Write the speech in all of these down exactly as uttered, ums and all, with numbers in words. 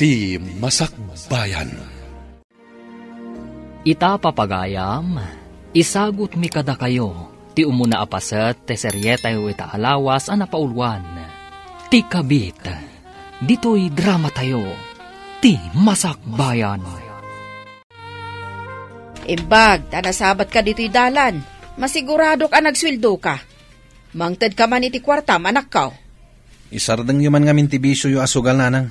Ti Masakbayan. Ita, papagayam, isagutmi kadakayo ti umuna a paset ti serietayo ita a lawas a napauluan, Ti Kabit. Ditoy dramatayo, Ti Masakbayan. Imbag ta nasabatka ditoy dalan, masiguradok a nagsueldoka. Mangtedka man iti kuartam, anakko. Isardengyo man ngamin ti bisioyo a sugal, nanang.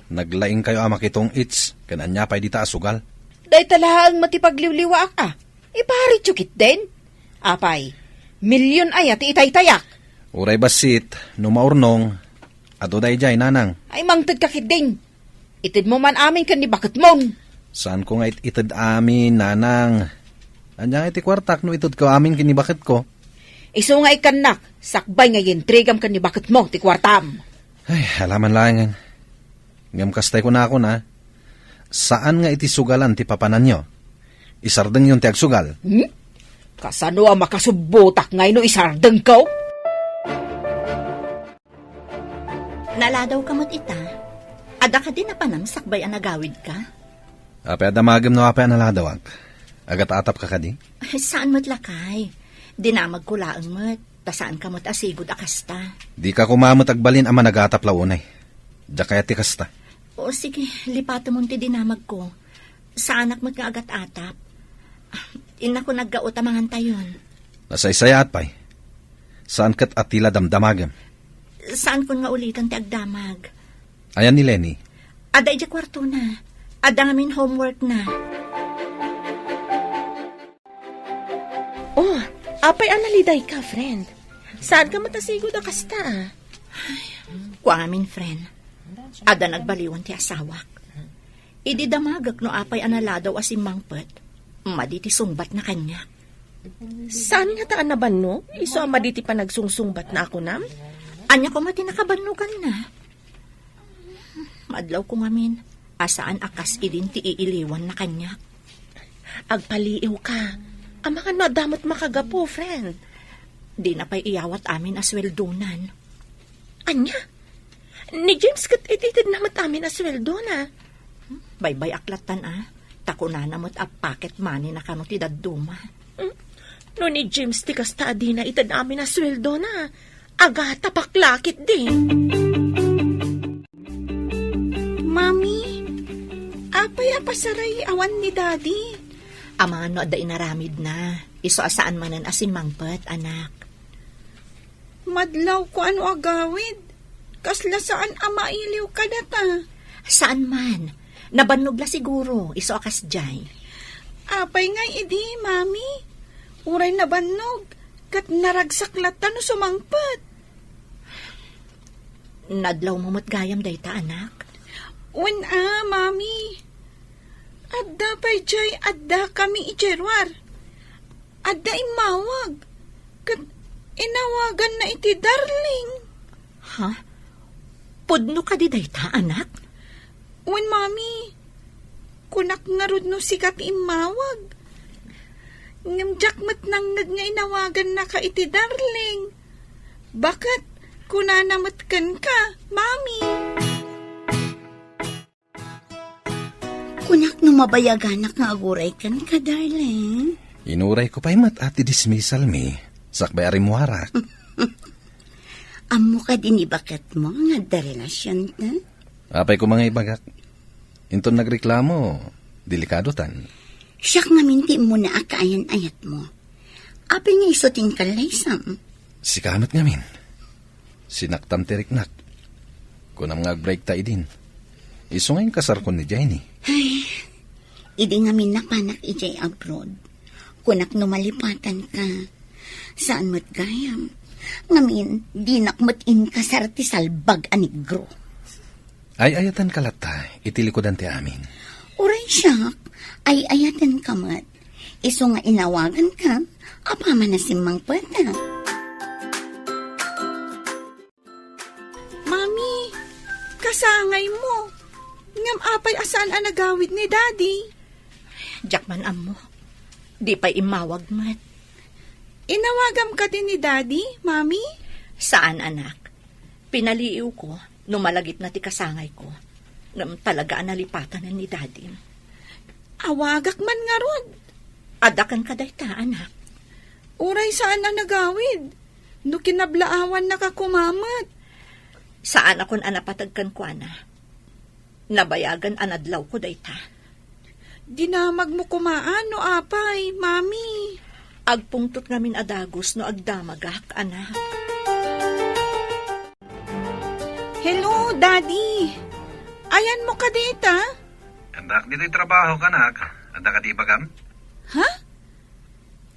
Naglaingkayo a makitong-its ken ania pay dita a sugal. Dayta laeng met ti pagliwliwaak a. Iparityo ketdin. Apay, milyon aya ti itaytayak? Uray bassit, no maurnong, adu daydiay, nanang. Ay, mangtedka ketdin. Itedmo man amin ken ni baketmon. Saanko nga it-ited amin, nanang. Ania nga iti kuartak no itedko amin ken ni baketko? Isu nga ikkannak, sakbay nga iyentrigam ken ni baketmo ti kuartam. Ay, alaman laengen. Ngem kastay kunakon a, saan nga iti sugalan ti papananyo. Isardengyon ti agsugal. Hmm? Kasano a makasubbotak nga ino isardengko? Naladawka met ita. Adda kadi napanam sakbay a nagawidka? Apay a damagem no apay a naladawak? Agat-atapka kadi? Ay, saan met lakay. Dinamagko laeng met, ta saanka met a sigud a kasta. Dika koma met agbalin a managatap la unay. Diak kayat ti kasta. O sige, lipatemon ti dinamagko. Saanak met nga agat-atap. Innakon aggaot a mangantayon. Nasaysayaat pay. Saan ket a ti la damdamagem. Saankon nga uliten ti agdamag. Ayan ni Lenny? Adda idiay kuartona. Adda ngamin homework na. Oh, apay a nalidayka, friend? Saanka met a sigud a kasta a? Kua ngamin, friend. Adda nagbaliwan ti asawak. Idi damagek no apay a naladaw a simmangpet, madi ti sungbatna kaniak. Saan ngata a nabannog? Isu a madi ti panagsungsungbatna a kunam? Ania koma ti nakabannoganna? Madlawko ngamin a saan a kas idin ti iiliwanna kaniak. Agpaliiwka. Amangan no adda met makagapu, friend. Dina pay iyawat amin a sueldonan. Ania? Ni James ket ititedna met amin a sueldona. Baybay-ak lattan a, ta kunana met a pocket money na kano ti dadduma. Hmm? No ni James ti kasta a dina ited amin a sueldona, agatapak la ketdi. Mami, apay a pasaray awan ni Daddy? Amangan no adda inaramidna, isu a saan manen a simmangpet, anak. Madlawko a no agawid. Kasla saan a mailiw kadata. Saan man. Nabannog la siguro, isu a kasdiay. Apay ngay idi, Mami? Uray nabannog, ket naragsak latta no sumangpet. Nadlawmo met gayam dayta, anak? Wen a, Mami. Adda pay diay addakami idiay ruar. Adda immawag. Ket inawaganna iti darling. Ha? Pudno kadi dayta, anak? Wen, Mami. Kunak ngarud no sika ti immawag. Ngem diak met nangngeg nga inawagannaka iti darling. Baket, kunana met kenka, Mami. Kunak no mabayaganak nga aguray kenka, darling. Inurayko pay met a ti dismissal mi, sakbay a rimmuarak. Ammo kadi ni baketmo nga adda relasionta? Apay koma nga ibagak. Inton nagreklamo, delikadotan. Siak ngamin ti immuna a kaayan-ayatmo. Apay nga isu ti inkallaysam? Sika met ngamin. Sinaktam ti riknak. Kunam nga agbreakta idin. Isu nga inkasarkon ni Jenny. Ay, idi ngamin napanak idiay abroad, kunak no malipatanka. Saan met gayam. Ngamin, dinak met inkasar ti salbag a negro. Ay-ayatenka latta iti likudan ti amin. Uray siak, ay-ayatenka met. Isu nga inawaganka, apaman a simmangpeta. Mami, kasangaymo. Ngem apay a saan a nagawid ni Daddy? Diak man ammo. Di pay immawag met. Inawagam kadi ni Daddy, Mami? Saan, anak. Pinaliiwko no malagipna ti kasangayko. Ngem talaga a nalipatanen ni Dadim. Awagak man ngarud. Adda kenka dayta, anak. Uray saan a nagawid. No kinablaawan nakakumamet. Saanakon a napateg kenkuana. Nabayagan a nadlawko dayta. Dinamagmo koma no apay, Mami. Agpungtot ngamin a dagus no agdamagak, anak. Hello, Daddy. Ayanmo kadi ita? Addak ditoy trabaho, anak. Adda kadi ibagam? Ha?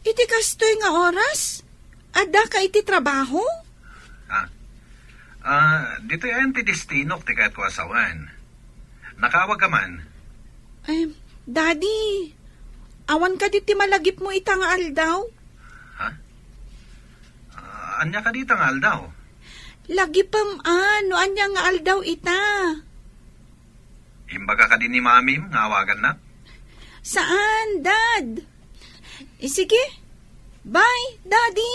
Iti kastoy nga oras? Addaka iti trabaho? Ah. Ah, ditoy ayan ti destinok ti kayatko a sawen. Nakaawag ka man? Ay, Daddy, awan kadi ti malagipmo ita nga aldaw? Ha? Ah, ania kadi ita nga aldaw? Lagipem a, no ania nga aldaw ita. Imbaga kadi ni Mamim nga awagannak? Saan, Dad? Eh, sige. Bye, Daddy.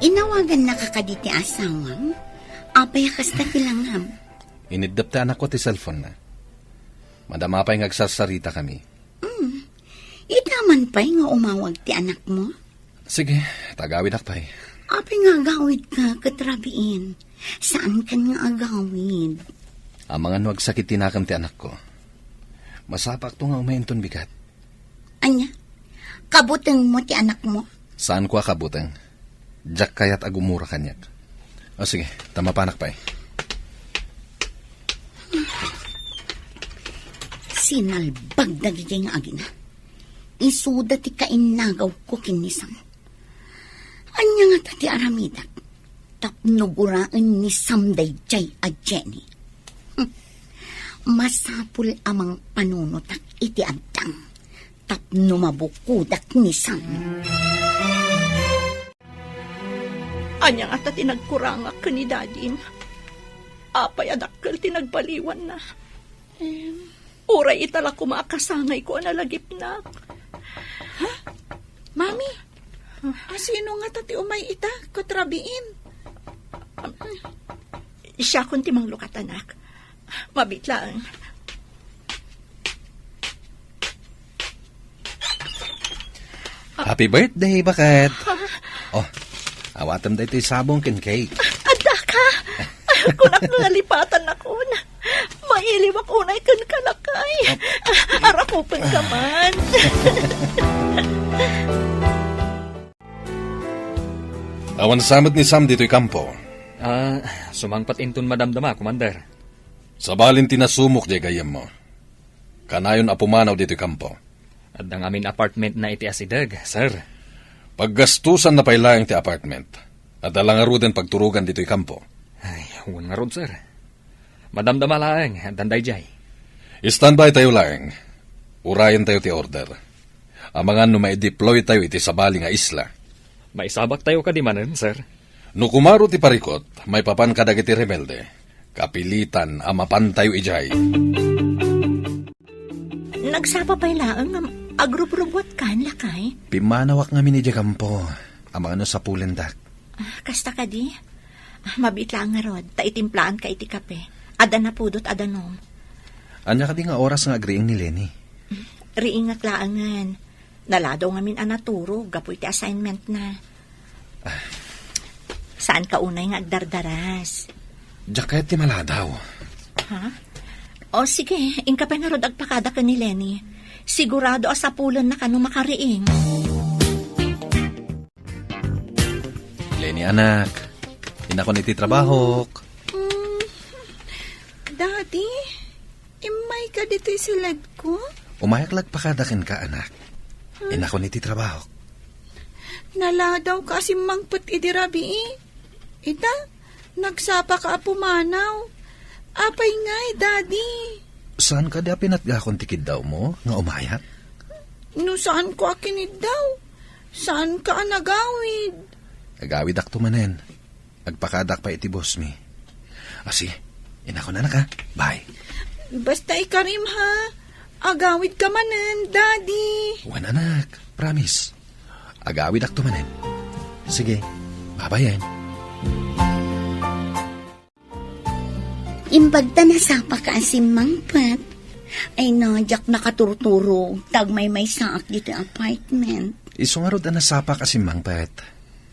Inawagannaka kadi ti asawam? Apay a kasta ti langam? Iniddep ti anakko ti cellphone-na. Madama pay nga agsarsaritakami. Hmm. Ita man pay nga umawag ti anakmo? Sige, ta agawidak pay. Apay nga agawidka ket rabiin? Saankan nga agawid? Amangan no agsakit ti nakem ti anakko. Masapakto nga umay inton bigat. Ania? Kabutengmo ti anakmo? Saanko a kabuteng. Diak kayat a gumura kaniak. O sige, ta mapanak pay. Sinalbag dagiti nga agina. Isuda ti kainnagawko ken ni Sam. Ania ngata ti aramidak tapno guraen ni Sam daydiay a Jenny? Hm. Masapul a mangpanunotak iti addang tapno mabukodak ni Sam. Ania ngata ti nagkurangak ken ni Dadim? Apay a dakkel ti nagbaliwanna? Em. Uray ita la koma a kasangayko a nalagipnak. Ha? Mami, asino ngata ti umay ita ket rabiin? Siakon ti manglukat, anak. Mabiit laeng. Happy birthday, baket. Oh, awatem daytoy sabong ken cake. Adda ka? Kunak nga nalipatannakon. Mailiwak unay kenka, lakay. Arakupenka man. Awan sa met ni Sam ditoy kampo. Ah, sumangpet inton madamdama, Commander. Sabalin ti nasumok diay gayyemmo. Kanayon a pumanaw ditoy kampo. Adda ngamin apartmentna iti asideg, sir. Paggastusanna pay laeng ti apartment. Adda la ngaruden pagturogan ditoy kampo. Ay, wen ngarud, sir. Madamdama laeng, addan daydiay. Standby tayo laeng. Urayen tayo ti order. Amangan no maideploy tayo iti sabali nga isla. Maisabak tayo kadi manen, sir? No kumaro ti parikot, maipapan kadagiti rebelde. Kapilitan a mapan tayo idiay. Nagsapa pay laeng nga agrubrubuatkan, lakay? Pimmanawak ngamin idiay kampo. Amangan no sapulendak. Ah, kasta kadi? Ah, mabiit laeng ngarud, ta itimplaanka iti kape. Adda napudot a danum. Ania kadi nga oras nga agriing ni Lenny? Riingak laengen. Naladaw ngamin a naturog gapu iti assignment-na. Ah. Saanka unay nga agdardaras? Diak kayat ti maladaw. Ha? O sige, inka pay ngarud agpakada ken ni Lenny. Sigurado a sapulenna kano makariing. Lenny, anak, inakon iti trabahok. Mm, Daddy, immayka ditoy siledko? Umayak la agpakada kenka, anak. Inakon iti trabahok. Naladawka a simmangpet idi rabii. Ita, nagsapaka a pumanaw. Apay ngay, Daddy? Saan kadi a pinatgakon ti kiddawmo nga umayak? No saanko a kiniddaw, saanka a nagawid. Agawidakto manen. Agpakadak pay iti boss mi. Asi, inakon, anak, ha? Bye. Basta ikarim, ha? Agawidka manen, Daddy. Wen, anak. Promise. Agawidakto manen. Sige. Babayen. Imbag ta nasapak a simmangpet. Ay na, diak nakaturturog, ta agmaymaysaak ditoy apartment. Isu ngarud a nasapak a simmangpet.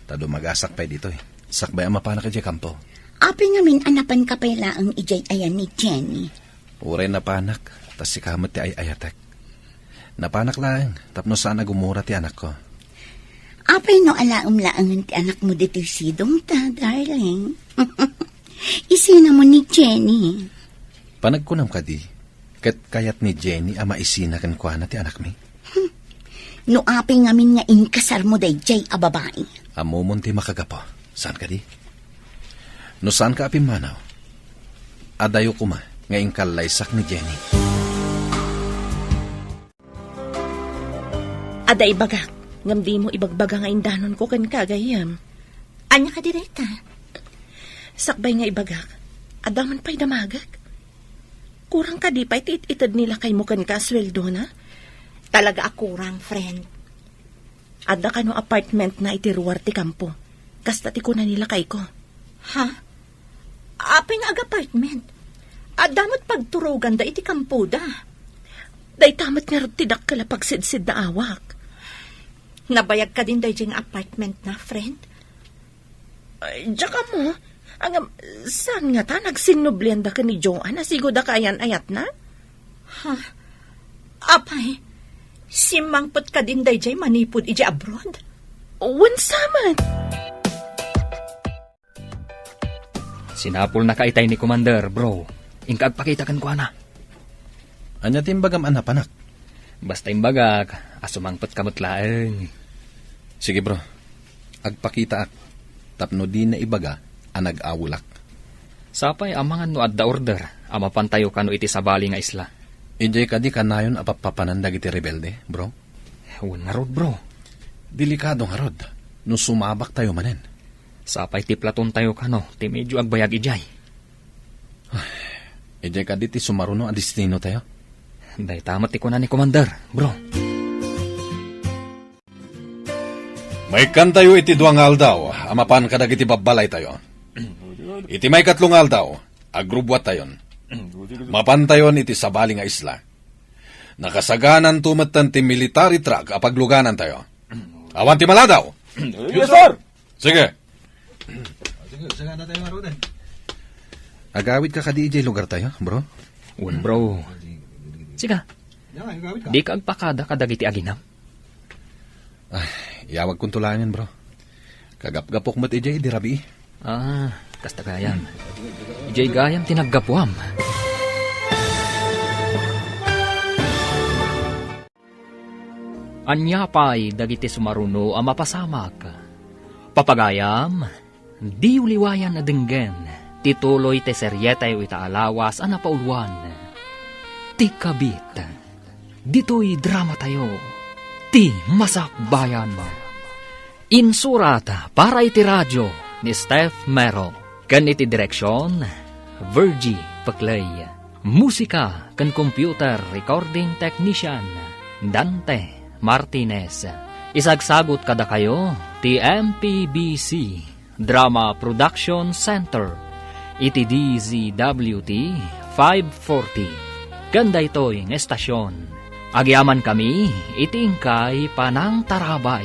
Ta dumagasak pay ditoy. Sakbay a mapanak idiay kampo. Apay ngamin a napanka pay laeng idiay ayan ni Jenny? Uray napanak, ta sika met ti ay-ayatek. Napanak laeng, tapno saan a gumura ti anakko. Apay no alaem laengen ti anakmo ditoy sidongta, darling? Isinamon ni Jenny. Panagkunam kadi, ket kayat ni Jenny a maisina kenkuana ti anakmi? No apay ngamin nga inkasarmo daydiay a babai? Ammomon ti makagapu. Saan kadi? No saanka a pimmanaw, adayo koma nga inkallaysak ni Jenny. Adda ibagak, ngem dimo ibagbaga nga indanonko kenka, gayyem. Ania kadi dayta? Sakbay nga ibagak, adda man pay damagek. Kurang kadi pay ti it-ited ni lakaymo kenka a sueldona? Talaga a kurang, friend. Adda kano apartmentna iti ruar ti kampo. Kasta ti kuna ni lakayko. Ha? Apay nga ag-apartment? Adda met pagturoganda iti kampoda. Dayta met ngarud ti dakkel a pagsidsidnaawak. Nabayag kadin daydiay nga apartmentna, friend? Ay, diak ammo. Ngem, saan ngata, nagsinnublianda ken ni Joan a sigud a kaayan-ayatna? Ha? Apay, simmangpet kadin daydiay manipud idiay abroad? Wen sa met. Sinapulnaka itay ni Commander, bro. Inka agpakita kenkuana. Ania ti imbagam a napanak? Basta imbagak a sumangpetka met laeng. Sige, bro. Agpakitaak tapno dina ibaga a nag-awelak. Sapay amangan no adda order a mapantayo kano iti sabali nga isla. Idiay kadi kanayon a pappapanan dagiti rebelde, bro? Wen ngarud, bro. Delikado ngarud no sumabaktayo manen. Sapay ti platontayo kano ti medyo agbayag idiay. Idiay kadi ti sumaruno a destinotayo? Dayta met ti kuna ni Commander, bro. Maikkantayo iti dua nga aldaw a mapan kadagiti babbalaytayo. Iti maikatlo nga aldaw, agrubbuattayon. Mapantayon iti sabali nga isla. Nakasagananto metten ti military truck a pagluganantayo. Awan ti maladaw! Yes, sir! Sige. Sige, sagana tayo nga, Roden. Agawid ka kadi idiay lugar tayo, bro? Wen, bro. Siga, di ka agpakada kadagiti aginam? Ay, iyawagkon to laengen, bro. Kagapgapok met idiay idi rabii. Ah, kasta gayam. Idiay gayam ti naggapuam. Ania pay dagiti sumaruno a mapasamak? Papagayam, diyo liwayan a denggen ti tuloy ti serietayo ita a lawas a napauluan, Ti Kabit. Ditoy dramatayo, Ti Masakbayan. Insurat para iti radio ni Steph Mero, ken iti direksion, Virgie Peclay. Musika ken computer recording technician, Dante Martinez. Isagsagut kadakayo ti M P B C Drama Production Center iti D Z W T five forty. Ken daytoy nga estasion, agyamankami iti inkay panangtarabay.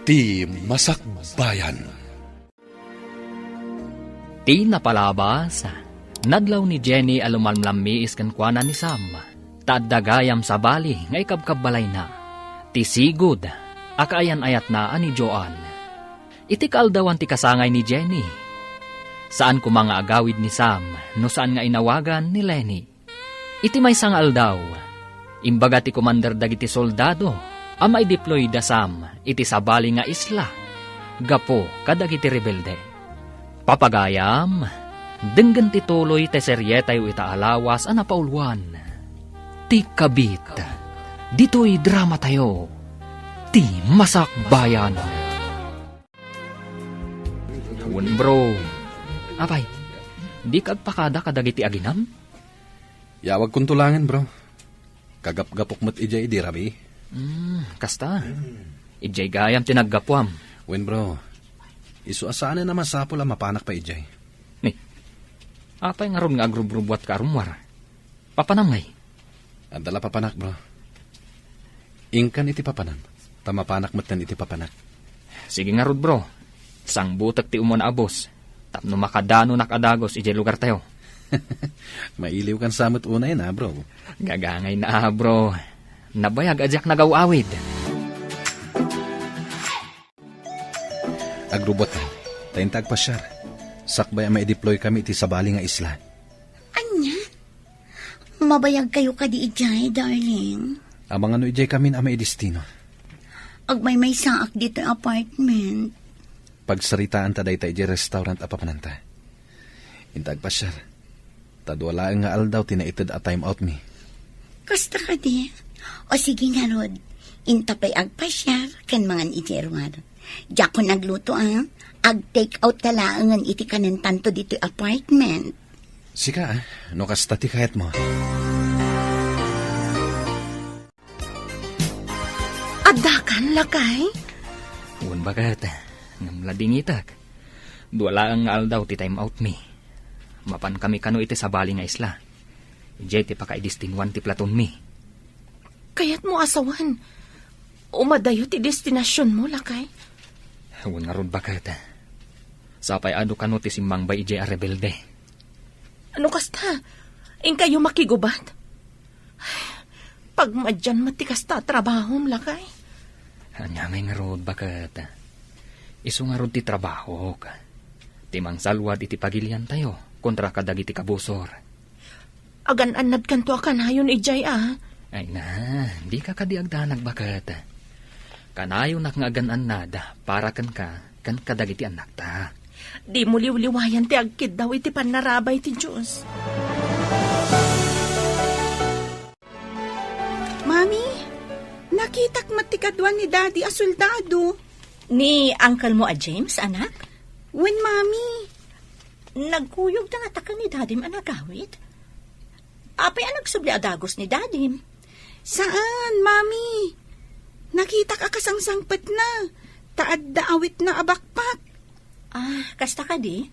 Ti Masakbayan. Ti napalabas, nadlaw ni Jenny a lumalmlammiis kenkuana ni Sam, ta adda gayam sabali nga ikabkabbalayna, ti sigud a kaayan-ayatna a ni Joan. Iti kaaldawan ti kasangay ni Jenny, saan koma nga agawid ni Sam no saan nga inawagan ni Lenny. Iti maysa nga aldaw, imbaga ti komander dagiti soldado a maideploy da Sam iti sabali nga isla gapu kadagiti rebelde. Papagayam, denggen ti tuloy ti serietayo ita a lawas a napauluan, Ti Kabit. Ditoy dramatayo, Ti Masakbayan. Wen, bro. Apay, dika agpakada kadagiti aginam? Yawagkonto laengen, bro. Kagapgapok met idiay idi rabii. Hmm, kasta. Idiay gayam ti naggapuam. Wen, bro. Isu a saanen a masapul a mapanak pay idiay. Ni, Apay ngarud nga agrubrubuatka a rummuar? Papanam ngay? Adda la papanak, bro. Inkan iti papanam, ta mapanak metten iti papanak. Sige ngarud, bro. Sangbutek ti umuna a bus tapno makadanonak a dagus idiay lugartayo. Mailiwkan sa met unay na, bro. Gagangay na, bro. Nabayag a diak nagaw-awid. Agrubot, ta inta agpasiar. Sakbay a maidiploy kami iti sabali nga isla. Ania? Mabayag kayo kadi idiay, darling? Amangan no idiay kamin a maidestino. Agmaymaysaak ditoy apartment. Pagsaritaan ta dayta idiay restaurant a papananta. Inta agpasiar. Ta dua laeng nga aldaw ti naited a time out mi. Kasta kadi? O sige ngarud, inta pay agpasiar ken mangan iti ruar. Diakon agluto a, ag-take out ta laengen iti kanentanto ditoy apartment. Sika, ah, no kasta ti kayatmo. Addakan, lakay? Wen, baket. Ngem ladingitek. Dua laeng nga aldaw ti time out mi. Mapan kami kano iti sabali nga isla. Idiay ti pakaidestinuan ti platon mi. Kayatmo a sawen, umadayo ti destinasionmo, lakay? Wen ngarud, baket. Sapay adu kano ti simmangbay idiay a rebelde. Ano kasta? Inkayo makigubat? Pagmadian met ti kasta a trabahom, lakay. Ania ngay ngarud, baket? Isu ngarud ti trabahok. Ti mangsalwad iti pagiliantayo kontra kadagiti kabusor. Agan-annadkanto a kanayon idiay, a? Ay na, dika kadi agdanag, baket. Kanayonak nga agan-annad para kenka ken kadagiti annakta. Dimo liwliwayan ti agkiddaw iti pannarabay ti Dios. Mami, nakitak met ti kaduan ni Daddy a soldado. Ni uncle mo a James, anak? Wen, Mami. Nagkuyog ta nga taka ni Dadim a nagawid? Apay a nagsubli a dagus ni Dadim? Saan, Mami. Nakitak a kasangsangpetna, ta adda awitna a backpack. Ah, kasta kadi?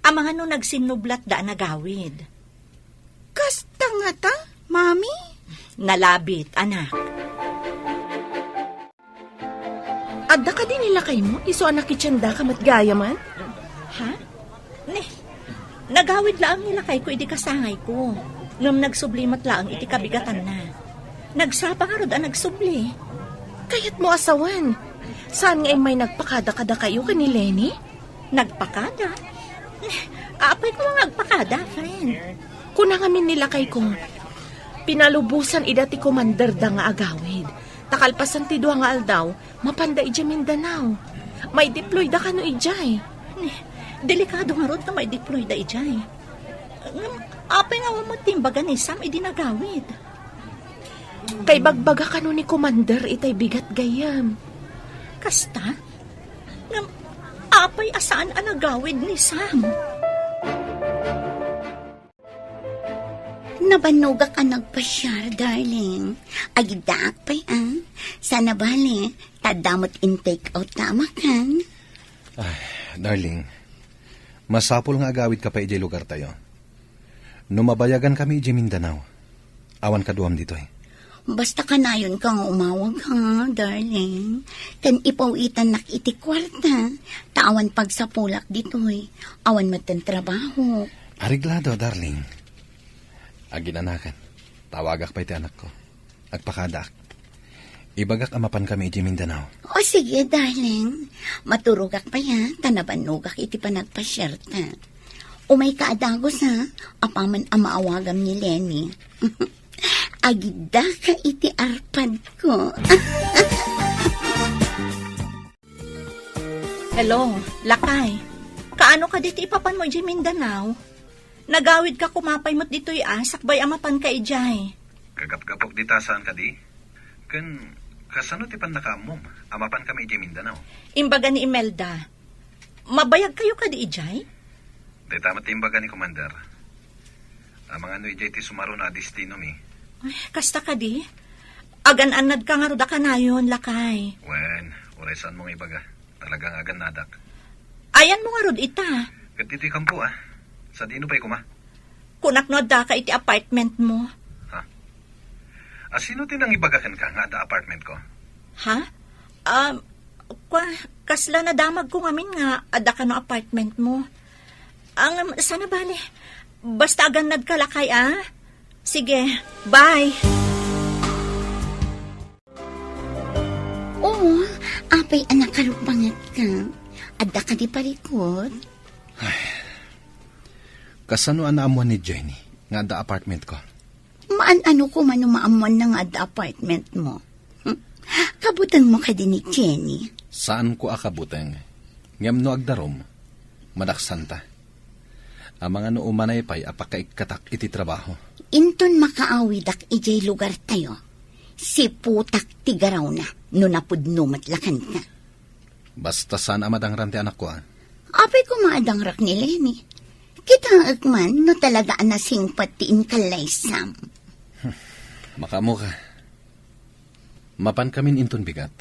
Amangan no nagsinnublatda a nagawid? Kasta ngata, Mami? Nalabit, anak. Adda kadi ni lakaymo? Isu a nakitiendaka met gayamen? Ha? Ne, nagawid laeng ni lakayko idi kasangayko. Ngem nagsubli met laeng iti kabigatanna. Nagsapa ngarud a nagsubli. Kayatmo a sawen. Saan nga immay nagpakada kadakayo ken ni Lenny? Nagpakada? Apay koma nga agpakada, friend? Kuna ngamin ni lakayko, pinalubosan ida ti komanderda nga agawid. Ta kalpasan ti dua nga aldaw, mapanda idiay Mindanao. Maideployda kano idiay. Delikado ngarud ta maideployda idiay. Ngem, apay nga awan met ti imbaga ni Sam idi nagawid? Kaibagbaga kano ni Commander itay bigat gayyem. Kasta? Ngem, apay a saan a nagawid ni Sam? Nabannogak a nagpasiar, darling. Agiddaak pay, a. Saan a bale, ta adda met in-take out ta a makan. Ay, darling, masapul nga agawidka pay idiay lugartayo. No mabayagan kami idiay Mindanao, awan kaduam ditoy. Basta kanayonka nga umawag, ha, darling. Ken ipaw-itannak iti kuarta, ta awan pagsapulak ditoy. Awan metten trabaho. Areglado, darling. Aginanakan, tawagak pay ti anakko. Agpakadaak. Ibagak a mapankami idiay Mindanao. O, sige, darling. Maturogak pay, ha, ta nabannogak iti panagpasiarta. Umayka a dagus, ha, apaman a maawagam ni Lenny. Agiddaka iti arpadko. Hello, lakay. Kaano kadi ti ipapanmo idiay Mindanao? Nagawidka koma pay met ditoy a, sakbay a mapanka idiay. Kagapgapok dita saan kadi? Ken kasano ti pannakaammom a mapankami idiay Mindanao? Imbaga ni Imelda, mabayagkayo kadi idiay? Dayta met ti imbaga ni Commander. Amangan no idiay ti sumaruno a destinomi. Ay, kasta kadi? Agan-annadka ngarud a kanayon, lakay. Wen, uray saanmo nga ibaga. Talaga nga agannadak. Ayanmo ngarud ita? Ket ditoy kampo, a. Sadino pay koma? Kunak no addaka iti apartment mo. Ha? A, sino ti nangibaga kenka nga adda apartment ko? Ha? Um, kwa, kasla nadamag ko ngamin nga adda kano apartment mo. Ang, sana bale. Basta agannad ka lakay, a? Sige, bye. Oo, apay a nakaruppanget ka. Adda ka di parikot? Kasano a naammuan ni Jenny nga adda apartment ko? Maan-ano ko man no maammuanna nga adda apartment mo. Hmm? Kabuteng mo kadi ni Jenny? Saan ko a kabuteng. Ngem no agdarum, madaksanta. Amangan no umanay pay a pakaikkatak iti trabaho. Inton makaawidak idiay lugar tayo, siputak ti garawna no napudno met la kenka. Basta saan a madangran ti anakko, a? Apay koma a dangrak ni Lenny. Kitaek man no talaga a nasingpet ti inkallaysam. Makaammo ka. Mapankamin inton bigat.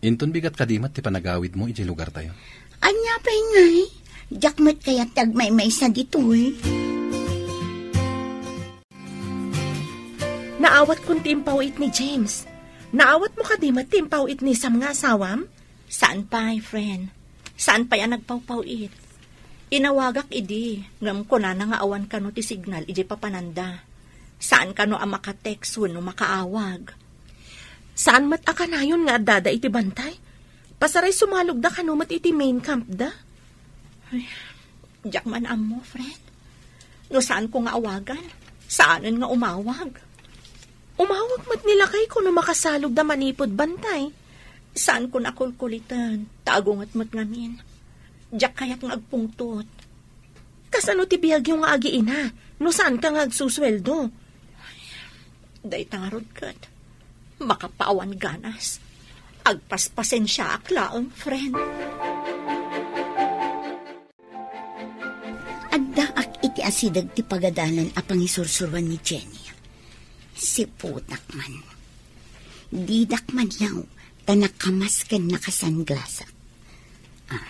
Inton bigat kadi met ti panagawidmo idiay lugartayo. Ania pay ngay? Diak met kayat ti agmaymaysa ditoy. Naawatkon ti impaw-it ni James. Naawatmo kadi met ti impaw-it ni Sam nga asawam? Saan pay, friend. Saan pay a nagpawpaw-it. Inawagak idi, ngem kunana nga awan kano ti signal idiay papananda. Saan kano a maka-text wenno makaawag. Saan met a kanayon nga addada iti bantay? Pasaray sumalogda kano met iti main camp da? Ay, diak man ammo, friend. No saanko nga awagan, saanen nga umawag. Umawag met ni lakayko no makasalogda manipud bantay. Saanko nakulkuliten, ta agunget met ngamin. Diak kayat nga agpungtot. Kasano ti biagyo nga agiina no saanka nga agsusueldo? Dayta ngarud ket makapaawan ganas. Agpaspasensiaak laeng, friend. Addaak iti asideg ti pagadalan a pangisursuroan ni Jenny. Siputak man. Didak maniaw ta nakamas ken nakasanglasak. Ah.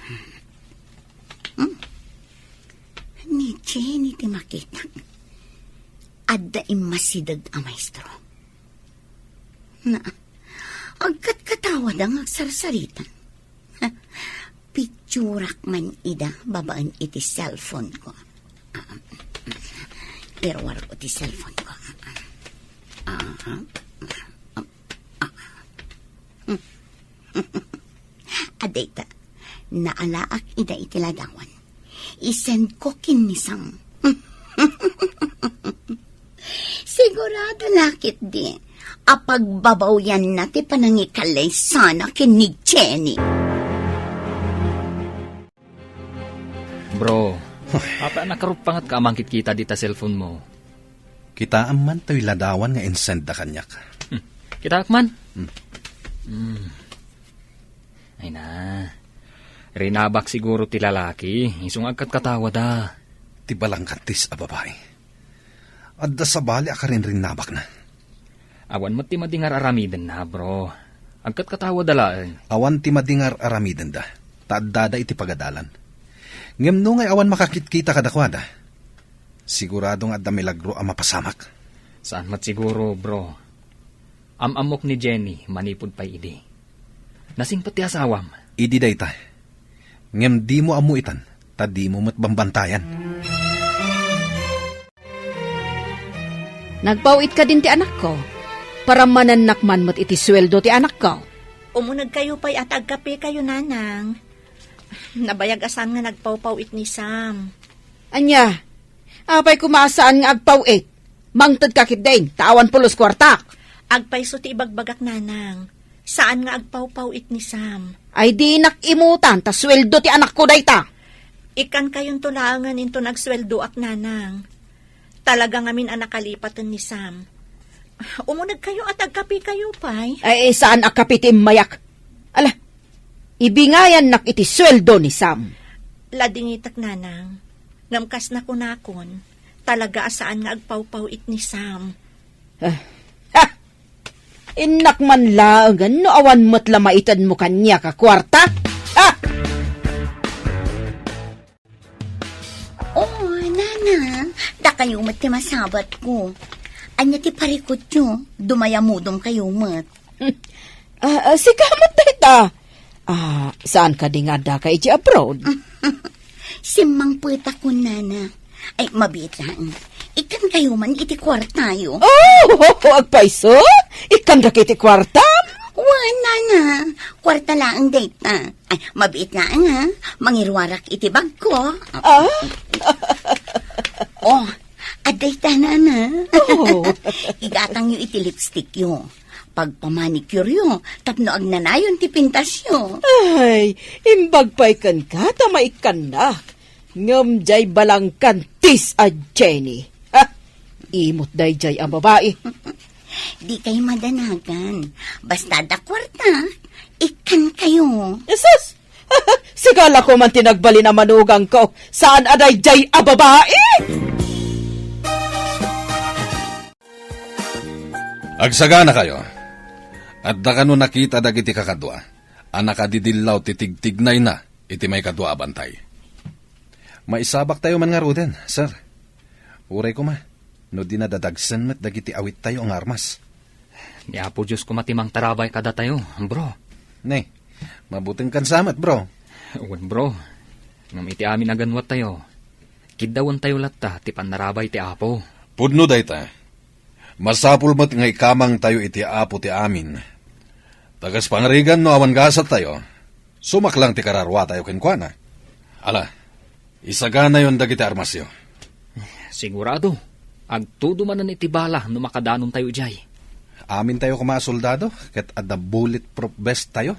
Hmm? Ni Jenny ti makitak. Adda immasideg a maestro. Na, agkatkatawada nga agsarsarita. Picturak man ida babaen iti cellphone ko. Ah, iruar ko ti cellphone ko. Ah, ah, ah. Adayta, naalaak ida iti ladawan. I-send ko ken ni Sam. Sigurado la ketdi a pagbabawyanna ti panangikallay sana ken ni Jenny. Bro, apay a nakaruppanget ka a mangkitkita dita cellphone mo? Kitaem man toy ladawan nga insend da kaniak. Hmm. Kitaek man? Hmm. Hmm. Ay na. Rinabak siguro ti lalaki, isu nga agkatkatawada. Ti balangkattis a babai. Adda sabali a karinrinnabakna. Awan met ti madi nga ar-aramidenna, bro. Agkatkatawada laeng. Awan ti madi nga ar-aramidenda, ta addada iti pagadalan. Ngem no ngay awan makakitkita kadakuada, sigurado nga adda milagro a mapasamak. Saan met siguro, bro. Am-ammok ni Jenny manipud pay idi. Nasingpet ti asawam. Idi dayta. Ngem dimo ammo itan, ta dimo met bambantayan. Nagpaw-it kadin ti anakko. Parammanennak man met iti sueldo ti anakko. Umunegkayo pay a ta agkapekayo, Nanang. Nabayag a saan nga nagpawpaw-it ni Sam. Ania? Apay koma a saan nga agpaw-it? Mangted ka ketdin, ta awan pulos kuartak. Agpayso ti ibagbagak, Nanang. Saan nga agpawpaw-it ni Sam. Ay dinak imutan, ta sueldo ti anakko dayta. Ikkankayonto laengen inton agsueldoak, Nanang. Talaga ngamin a nakalipaten ni Sam. Umunegkayo a ta agkapekayo pay. Ay, saan a kape ti immayak? Ala, ibingayannak iti sueldo ni Sam. Ladingitek, Nanang. Ngem kas nakunakon, talaga a saan nga agpawpaw-it ni Sam. Ah, ha! Innak man laengen no awan met la maitedmo kaniak a kuarta? Ha! Oh, Nanang. Ha? Dakayo met ti masabatko. Ania ti parikutyo? Dumayamudom kayo met. Ah, ah, sika met dayta. Ah, saan kadi nga addaka iti abroad? Simmangpetakon, nana. Ay, mabiit laeng. Ikkan kayo man iti kuartayo. Oh, agpayso? Ikkandak iti kuartam? Wen, nana. Kuarta laeng dayta. Ay, mabiit laeng, ha? Mangiruarak iti bagko. Ah? Oh, adda ita, nana. Oh. Igatangyo iti lipstickyo. Pagpamanicuryo, tapno agnanayon ti pintasyo. Ay, imbag pay kenka ta maikkannak. Ngem diay balangkantis a Jenny. Ha? Imot daydiay a babai. Di kayo madanagan. Basta da kuarta, ikkan kayo. Jesus! Sigala ko man ti nagbalin a manugangko. Saan a daydiay a babai? Agsagana kayo. Adda kano nakita dagiti kakadua a nakadidillaw ti tigtignayna iti maikadua a bantay? Maisabak tayo man ngaruden, sir. Uray koma, no di nadadagsen met dagiti awittayo nga armas. Ni Apo Dios koma ti mangtarabay kadatayo, bro. Ne, mabutengkan sa met, bro. Wen, bro. Ngem iti amin a ganwattayo, kiddawentayo latta ti pannarabay ti Apo. Pudno dayta. Masapul met nga ikamangtayo iti Apo ti amin. Ta kas pangarigan no awan gasattayo, sumaklang ti kararuatayo kenkuana. Ala, isaganayon dagiti armasyo. Sigurado, agtudo manen iti bala no makadanontayo idiay. Amintayo koma a soldado ket adda bulletproof vest tayo.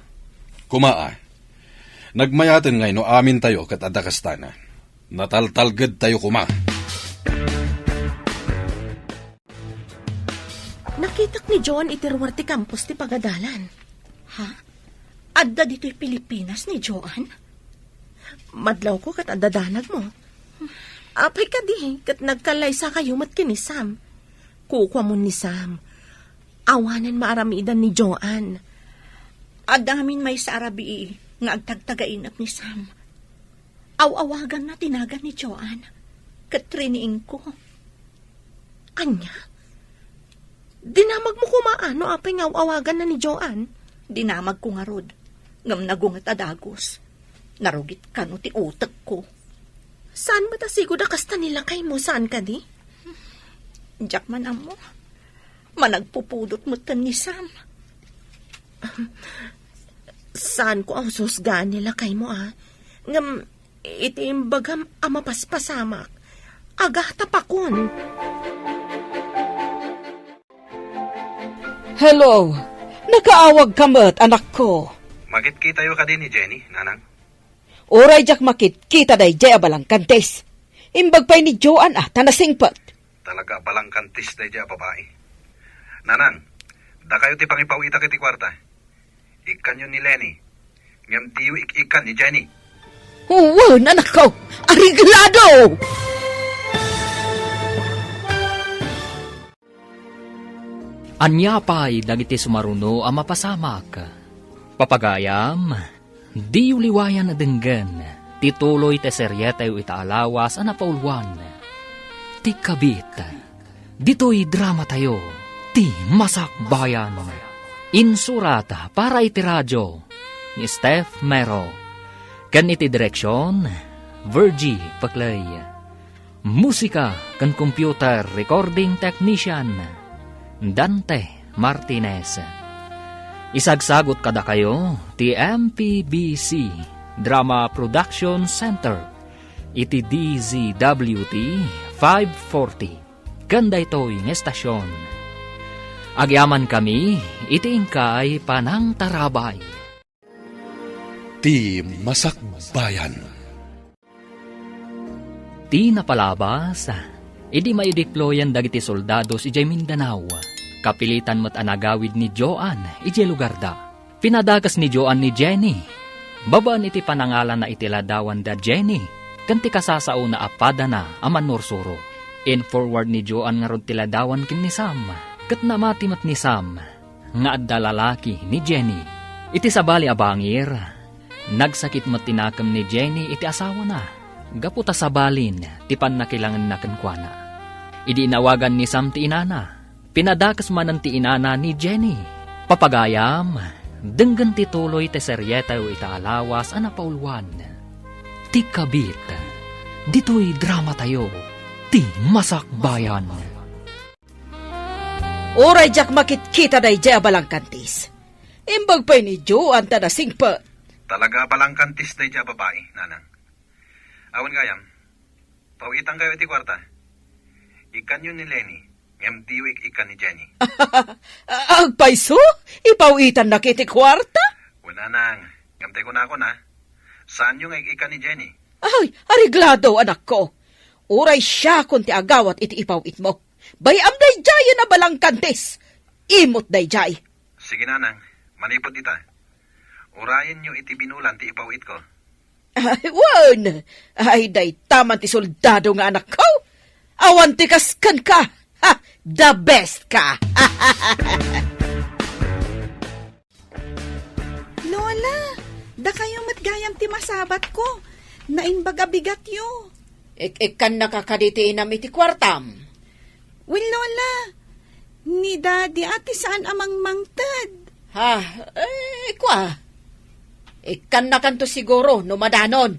Koma a, nagmayaten ngay no amintayo ket adda kastana. Nataltalgedtayo koma. Nakitak ni Joan iti ruar ti kampus ti pagadalan. Ha? Adda ditoy Pilipinas ni Joan? Madlawko ket adda danagmo. Apay kadi ket nagkallaysakayo met ken ni Sam? Kukuamon ni Sam. Awanen maaramidan ni Joan. Adda ngamin maysa a rabii nga agtagtagainak ni Sam. Aw-awaganna ti nagan ni Joan ket riniingko. Ania? Dinamagmo koma no apay nga aw-awaganna ni Joan? Dinamagko ngarud, ngem nagunget a dagus. Narugit kano ti utekko. Saan met a sigud a kasta ni lakaymo, saan kadi? Diak man ammo. Managpupudot metten ni Sam. Saanko a husgan ni lakaymo, a. Ngem, iti imbagam a mapaspasamak, agatapakon. Hello! Nakaawagka met, anakko. Makitkitayo kadi ni Jenny, nanang? Uray diak makitkita daydiay a balangkantis. Imbag pay ni Joan a ta nasingpet. Talaga a balangkantis daydiay a babai. Nanang, dakayo ti pangipaw-itak iti kuarta. Ikkanyo ni Lenny. Ngem diyo ik-ikkan ni Jenny. Wen, anakko! Areglado! Ania pay dagiti sumaruno a mapasamak? Papagayam, diyo liwayan a denggen ti tuloy ti serietayo ita a lawas a napauluan, Ti Kabit. Ditoy dramatayo, Ti Masakbayan. Insurat para iti radio ni Steph Mero, ken iti direksion, Virgie Paclay. Musika ken computer recording technician, Dante Martinez. Isagsagut kadakayo ti M P B C Drama Production Center iti D Z W T five forty ken daytoy nga estasion. Agyamankami iti inkay panangtarabay. Ti Masakbayan. Ti napalabas, idi maideployan dagiti soldados idiay Mindanao, kapilitan met a nagawid ni Joan idiay lugarda. Pinadakes ni Joan ni Jenny. Babaen iti panangalanna iti ladawan da Jenny, ken ti kasasaona a padana a mannursuro. In-forward ni Joan ngarud ti ladawan ken ni Sam, ket namati met ni Sam nga adda lalaki ni Jenny. Iti sabali a bangir, nagsakit met ti nakem ni Jenny iti asawana. gapu ta sabalin ti pannakilangenna kenkuana. Idi inawagan ni Sam ti inana, pinadakes manen ti inana ni Jenny. Papagayam, denggen ti tuloy ti serietayo ita a lawas a napauluan, Ti Kabit. Ditoy dramatayo, Ti Masakbayan. Uray diak makitkita daydiay a balangkantis. Imbag pay ni Joan ta nasingpet. Talaga a balangkantis daydiay a babai, nanang. Awan gayam, pawitankayo iti kuarta. Ikkanyo ni Lenny, ngem diyo ik-ikkan ni Jenny. Agpayso? Ipawitannaka iti kuarta? Wen, nanang, ngem tay kunakon, a, saanyo nga ik-ikkan ni Jenny. Ay, areglado, anakko. Uray siakon ti agawat iti ipawitmo. Bay-am daydiayen a balangkantis. Imot daydiay. Sige, nanang, manipud ita, urayenyo iti binulan ti ipawitko. Ay, wen! Ay, dayta man ti soldado nga anakko. Awan ti kas kenka. Ha, the best ka. Lola, dakayo met gayam ti masabatko. Naimbag a bigatyo. Ik-ikkannaka kadi ti inam iti kuartam? Wen, Lola, ni Daddy a ti saan a mangmangted. Ha? Eh, kua. Ikkannakanto siguro no madanon.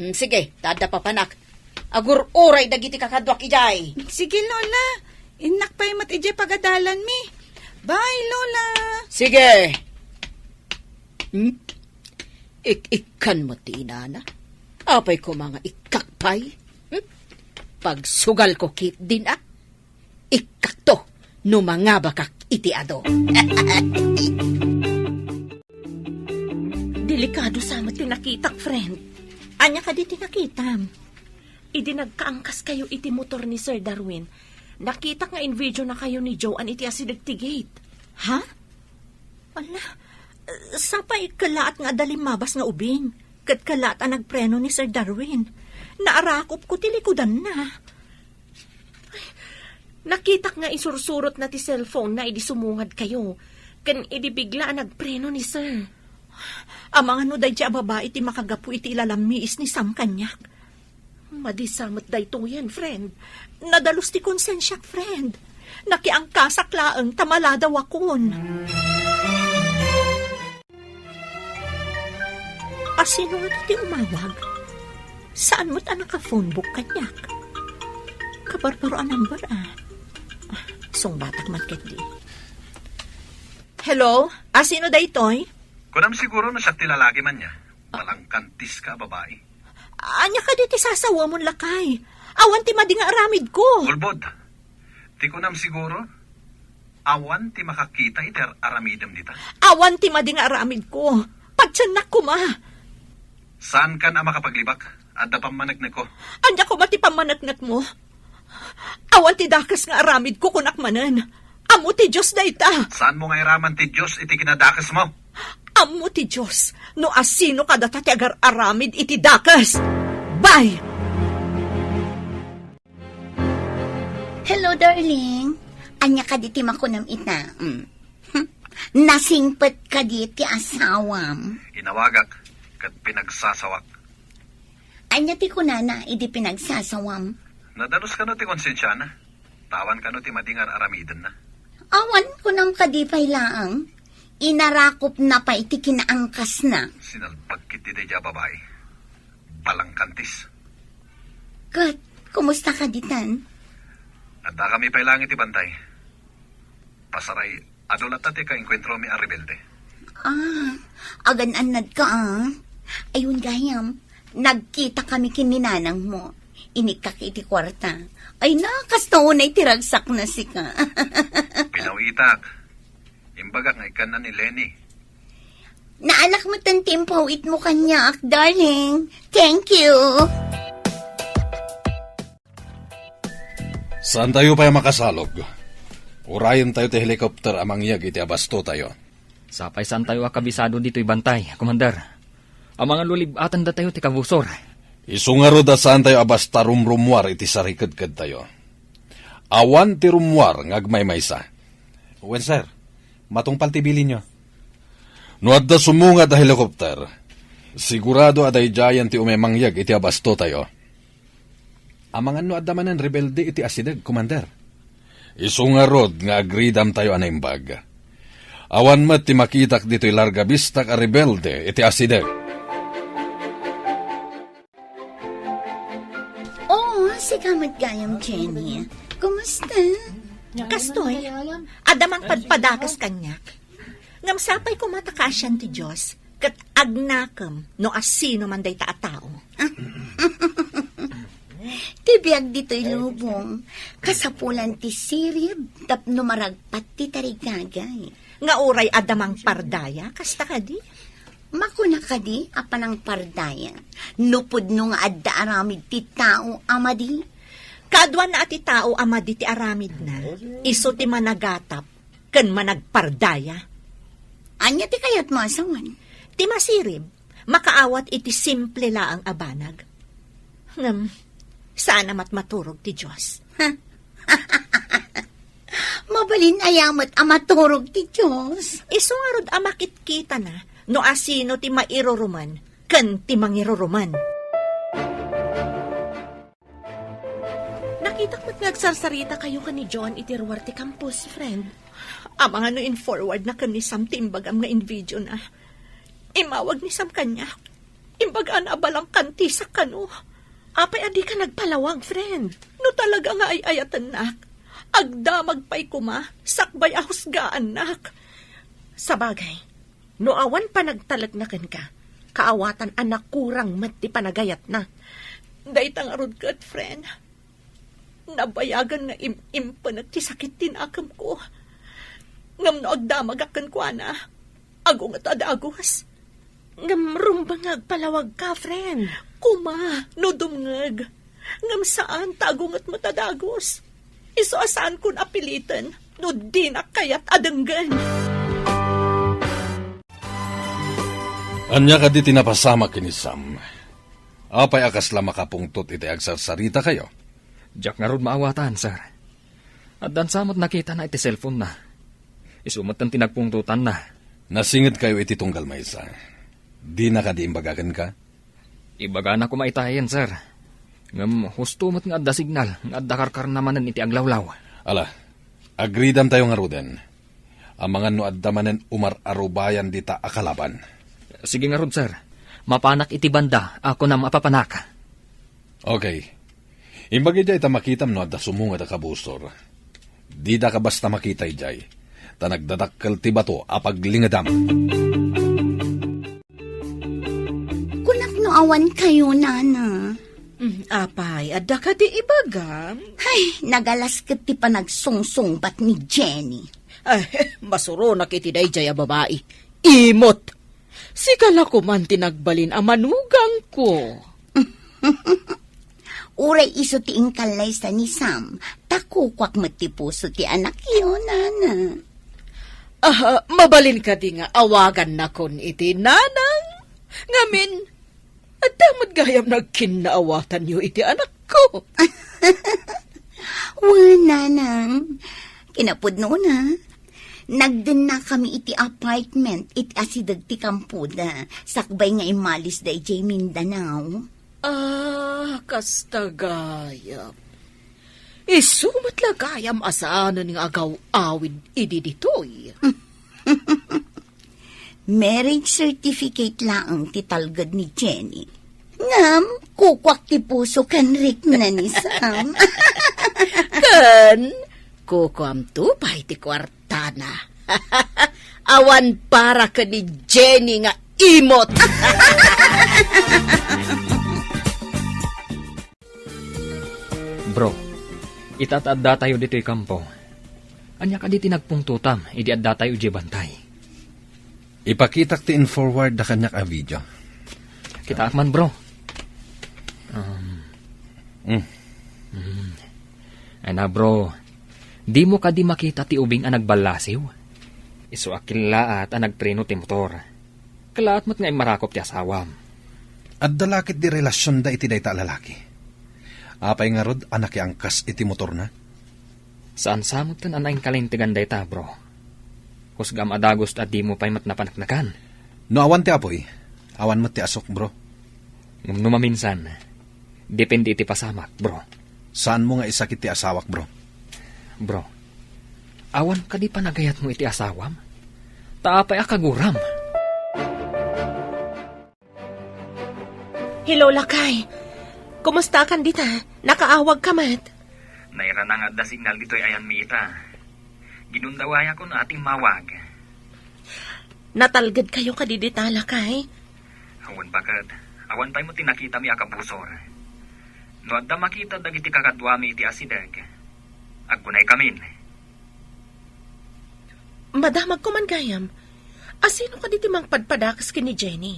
Mm, sige, ta adda papanak. Agur-uray dagiti kakaduak idiay. Sige, Lola. Innak pay met idiay pagadalanmi. Bye, Lola. Sige. Hmm? Ik-ikkan met ti inana. Apay koma nga ikkak pay? Hmm? Pagsugalko ketdin, a? Ikkakto no mangabakak iti adu. Delikado sa met ti nakitak, friend. Ania kadi ti nakitam? Idi nagkaangkaskayo iti motor ni Sir Darwin, nakitak nga invideonakayo ni Joan iti asideg ti gate. Ha? Ala, sapay kellaat nga adda limmabas nga ubing, ket kellaat a nagpreno ni Sir Darwin. Naarakopko ti likudanna. Ay, nakitak nga isursurotna ti cellphone-na idi sumungadkayo, ken idi bigla a nagpreno ni Sir. Amangan no daydiay a babai ti makagapu iti ilalammiis ni Sam kaniak. Madi sa met daytoyen, friend. Nadalus ti konsensiak, friend. Nakiangkasak laeng ta maladawakon. Asino nga ti umawag? Saan met a naka-phone book kaniak? Kabarbaro a number, a. Ah, sungbatak man ketdi. Hello? Asino daytoy? Kunam siguro no siak ti lalaki man niya. Balangkantis ka a babai. Ania kadi ti sasawamon, lakay? Awan ti madi nga aramidko. Ulbod. Ti kunam siguro, awan ti makakita iti ar-aramidem dita. Awan ti madi nga aramidko. Patiennak koma. Saankan a makapaglibak? Adda pammaneknekko. Ania koma ti pammaneknekmo? Awan ti dakes nga aramidko, kunak manen. Ammo ti Dios dayta. Saanmo nga iraman ti Dios iti kinadakesmo? Ammo ti Dios no asino kadata ti agar-aramid iti dakes. Bye! Hello, darling. Ania kadi ti makunam ita? Mm. Hm? Nasingpet kadi ti asawam? Inawagak ket pinagsasawak. Ania ti kunana idi pinagsasawam? Nadalus kano ti konsensiana? Tawan kano ti madi nga ar-aramidenna? Awan, kunam kadi pay laeng. Inarakopna pay ti kinaangkasna. Sinalbag ketdi daydiay a babai. Balangkantis. Ket, kumusta kadi tan? Addakami pay laeng iti bantay. Pasaray, adu latta ti kaenkuentromi a rebelde. Ah, agan-annadka, a. Ay, wen gayam, nagkitakami ken ni nanangmo. Inikkak iti kuarta. Ay na, kasta unay ti ragsakna sika. Pinawitak. Imbagak nga ikkanna ni Lenny. Naanak met ti impawitmo kaniak, darling. Thank you. Saantayo pay a makasalog. Urayentayo ti helicopter a mangyeg iti abastotayo. Sapay saantayo a kabisado ditoy bantay, Commander. Amangan no lib-atendatayo ti kabusor. Isu ngarud a saantayo a basta rumrummuar iti sarikedkedtayo. Awan ti rummuar nga agmaymaysa. Wen, sir. Matungpal ti bilinyo. No adda sumungad a helicopter, sigurado a daydiayen ti umay mangyeg iti abastotayo. Amangan no adda manen rebelde iti asideg, Commander. Isu ngarud nga agridamtayo a naimbag. Awan met ti makitak ditoy larga bistak a rebelde iti asideg. Oh, sika met gayam, Jenny. Kumusta? Kastoy, adda mangpadpadakas kaniak. Ngem sapay koma ta kaasian ti Dios, ket agnakem no asino man dayta a tao. Ti biag ditoy lubong, kasapulan ti sirib tapno maragpat ti tarigagay. Nga uray adda mangpardaya, kasta kadi? Makuna kadi a panangpardaya, no pudno nga adda aramid ti tao a madi? Kaduana a ti tao a madi ti aramidna, isu ti managatap ken managpardaya. Ania ti kayatmo a sawen? Ti masirib, makaawat iti simple laeng a banag. Ngem, saan a matmaturog ti Dios. Mabalin aya met a maturog ti Dios? Isu ngarud a makitkitana no asino ti mairuruman ken ti mangiruruman. Nakitak met nga agsarsarita kayo ken ni John iti ruar ti campus, friend. Amangan no in-forward na ken ni Sam ti imbagam nga in-video na. Immawag ni Sam kaniak. Imbagana a balangkantisak kano. Apay a dika nagpalawag, friend? No talaga nga ay-ayatennak, agdamag pay koma sakbay a husgaannak. Sabagay, no awan panagtalekna kenka, kaawatan a nakurang met ti panagayatna. Dayta ngarud ket, friend, nabayagan nga im-impenek ti sakit ti nakemko. Ngem no agdamagak kenkuana, agunget a dagus. Ngem rumbeng nga agpalawagka, friend. Koma, no dumngeg. Ngem saan ta agunget met a dagus. Isu a saankon a piliten no dinak kayat a denggen. Ania kadi ti napasamak ken ni Sam? Apay a kasla makapungtot iti agsarsarita kayo? Diak ngarud maawatan, sir. Addan sa met nakitana iti cellphone-na. Isu met ti nagpungtotanna. Nasinged kayo iti tunggal maysa. Dina kadi imbaga kenka? Ibagana koma itayen, sir. Ngem husto met nga adda signal nga adda karkarna manen iti aglawlaw. Ala, agridamtayo ngaruden. Amangan no adda manen umar-arubayan dita a kalaban. Sige ngarud, sir. Mapanak iti banda a kunam a papanak. Okay. Imbag idiay ta makitam no adda sumungad a kabusor. Didaka basta makita idiay, ta nagdadakkel ti bato a paglingedam. Kunak no awan kayo, Nana. Mm, apay, adda kadi ibagam? Ay, nagalas ket ti panagsungsungbat ni Jenny. Ay, masuronak iti daydiay a babai. Imot! Sika la koman ti nagbalin a manugangko. Uray isu ti inkallaysa ni Sam, ta kukuak met ti puso ti anakyo, Nana. Ah, mabalin kadi nga awagannakon iti nanang? Ngamin, adda met gayam nagkinnaawatanyo iti anakko. Wen, Nanang. Kinapudnona, nagdennakami iti apartment iti asideg ti kampoda, sakbay nga immalis daydiay Mindanao. Ah, kasta gayam. Isu met la gayam a saanen nga agaw-awid idi ditoy. Marriage certificate laeng ti talged ni Jenny. Ngem, kukuak ti puso ken rikna ni Sam. Ken, kukuamto pay ti kuartana. Awan para ken ni Jenny nga imot. Bro, ita ta addatayo ditoy kampo. Ania kadi ti nagpungtotam idi addatayo idiay bantay? Ipakitak ti in-forward da kaniak a video. Kitaak man, bro. Um, Mm. mm. Ay na, bro. Dimo kadi makita ti ubing a nagballasiw? Isu a kellaat a nagpreno ti motor. Kellaat met nga immarakop ti asawam. Adda la ketdi relasionda iti dayta a lalaki. Apay ngarud a nakiangkas iti motorna? Saan sa met ken a naingkalintegan dayta, bro. Husgam a dagus ta dimo pay met napaneknekan. No awan ti apuy, awan met ti asuk, bro. Ngem no maminsan, depende iti pasamak, bro. Saanmo nga isakit ti asawak, bro. Bro, awan kadi panagayatmo iti asawam? Ta apay a kaguram? Hello, lakay. Kumusta kan dita? Nakaawag ka met? Nairana nga adda signal ditoy ayanmi ita. Ginundawayakon a timmawag. Natalged kayo kadi dita, lakay? Awan baket. Awan pay mo ti nakitami a kabusor. No adda makita dagiti kakaduami iti asideg, aggunay kamin. Madamagko man gayam. Asino kadi ti mangpadpadakes ken ni Jenny?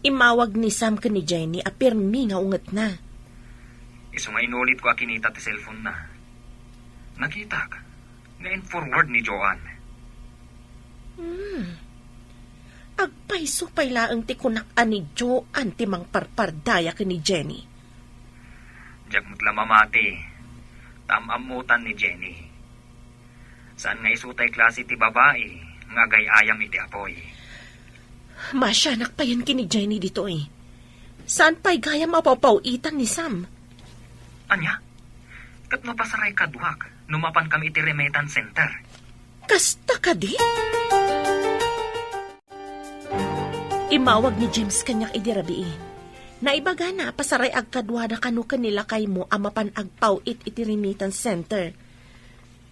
Immawag ni Sam ken ni Jenny a pirmi nga ungetna. Isu nga inulitko a kinita ti cellphone-na. Nakitak nga in-forward ni Joan. Hmm. Agpayso pay laeng ti kunak a ni Joan ti mangparpardaya ken ni Jenny. Diak met la mamati, ta am-ammotan ni Jenny. Saan nga isu tay klase ti babai nga agay-ayam iti apuy. Masianak payen ken ni Jenny ditoy. Saan pay gayam a papaw-itan ni Sam? Ania? Ket no pasaray kaduak, no mapan kami iti remittance center? Kasta kadi? Immawag ni James kaniak idi rabii. Naibagana a pasaray agkaduada kano ken ni lakaymo a mapan agpaw-it iti remittance center.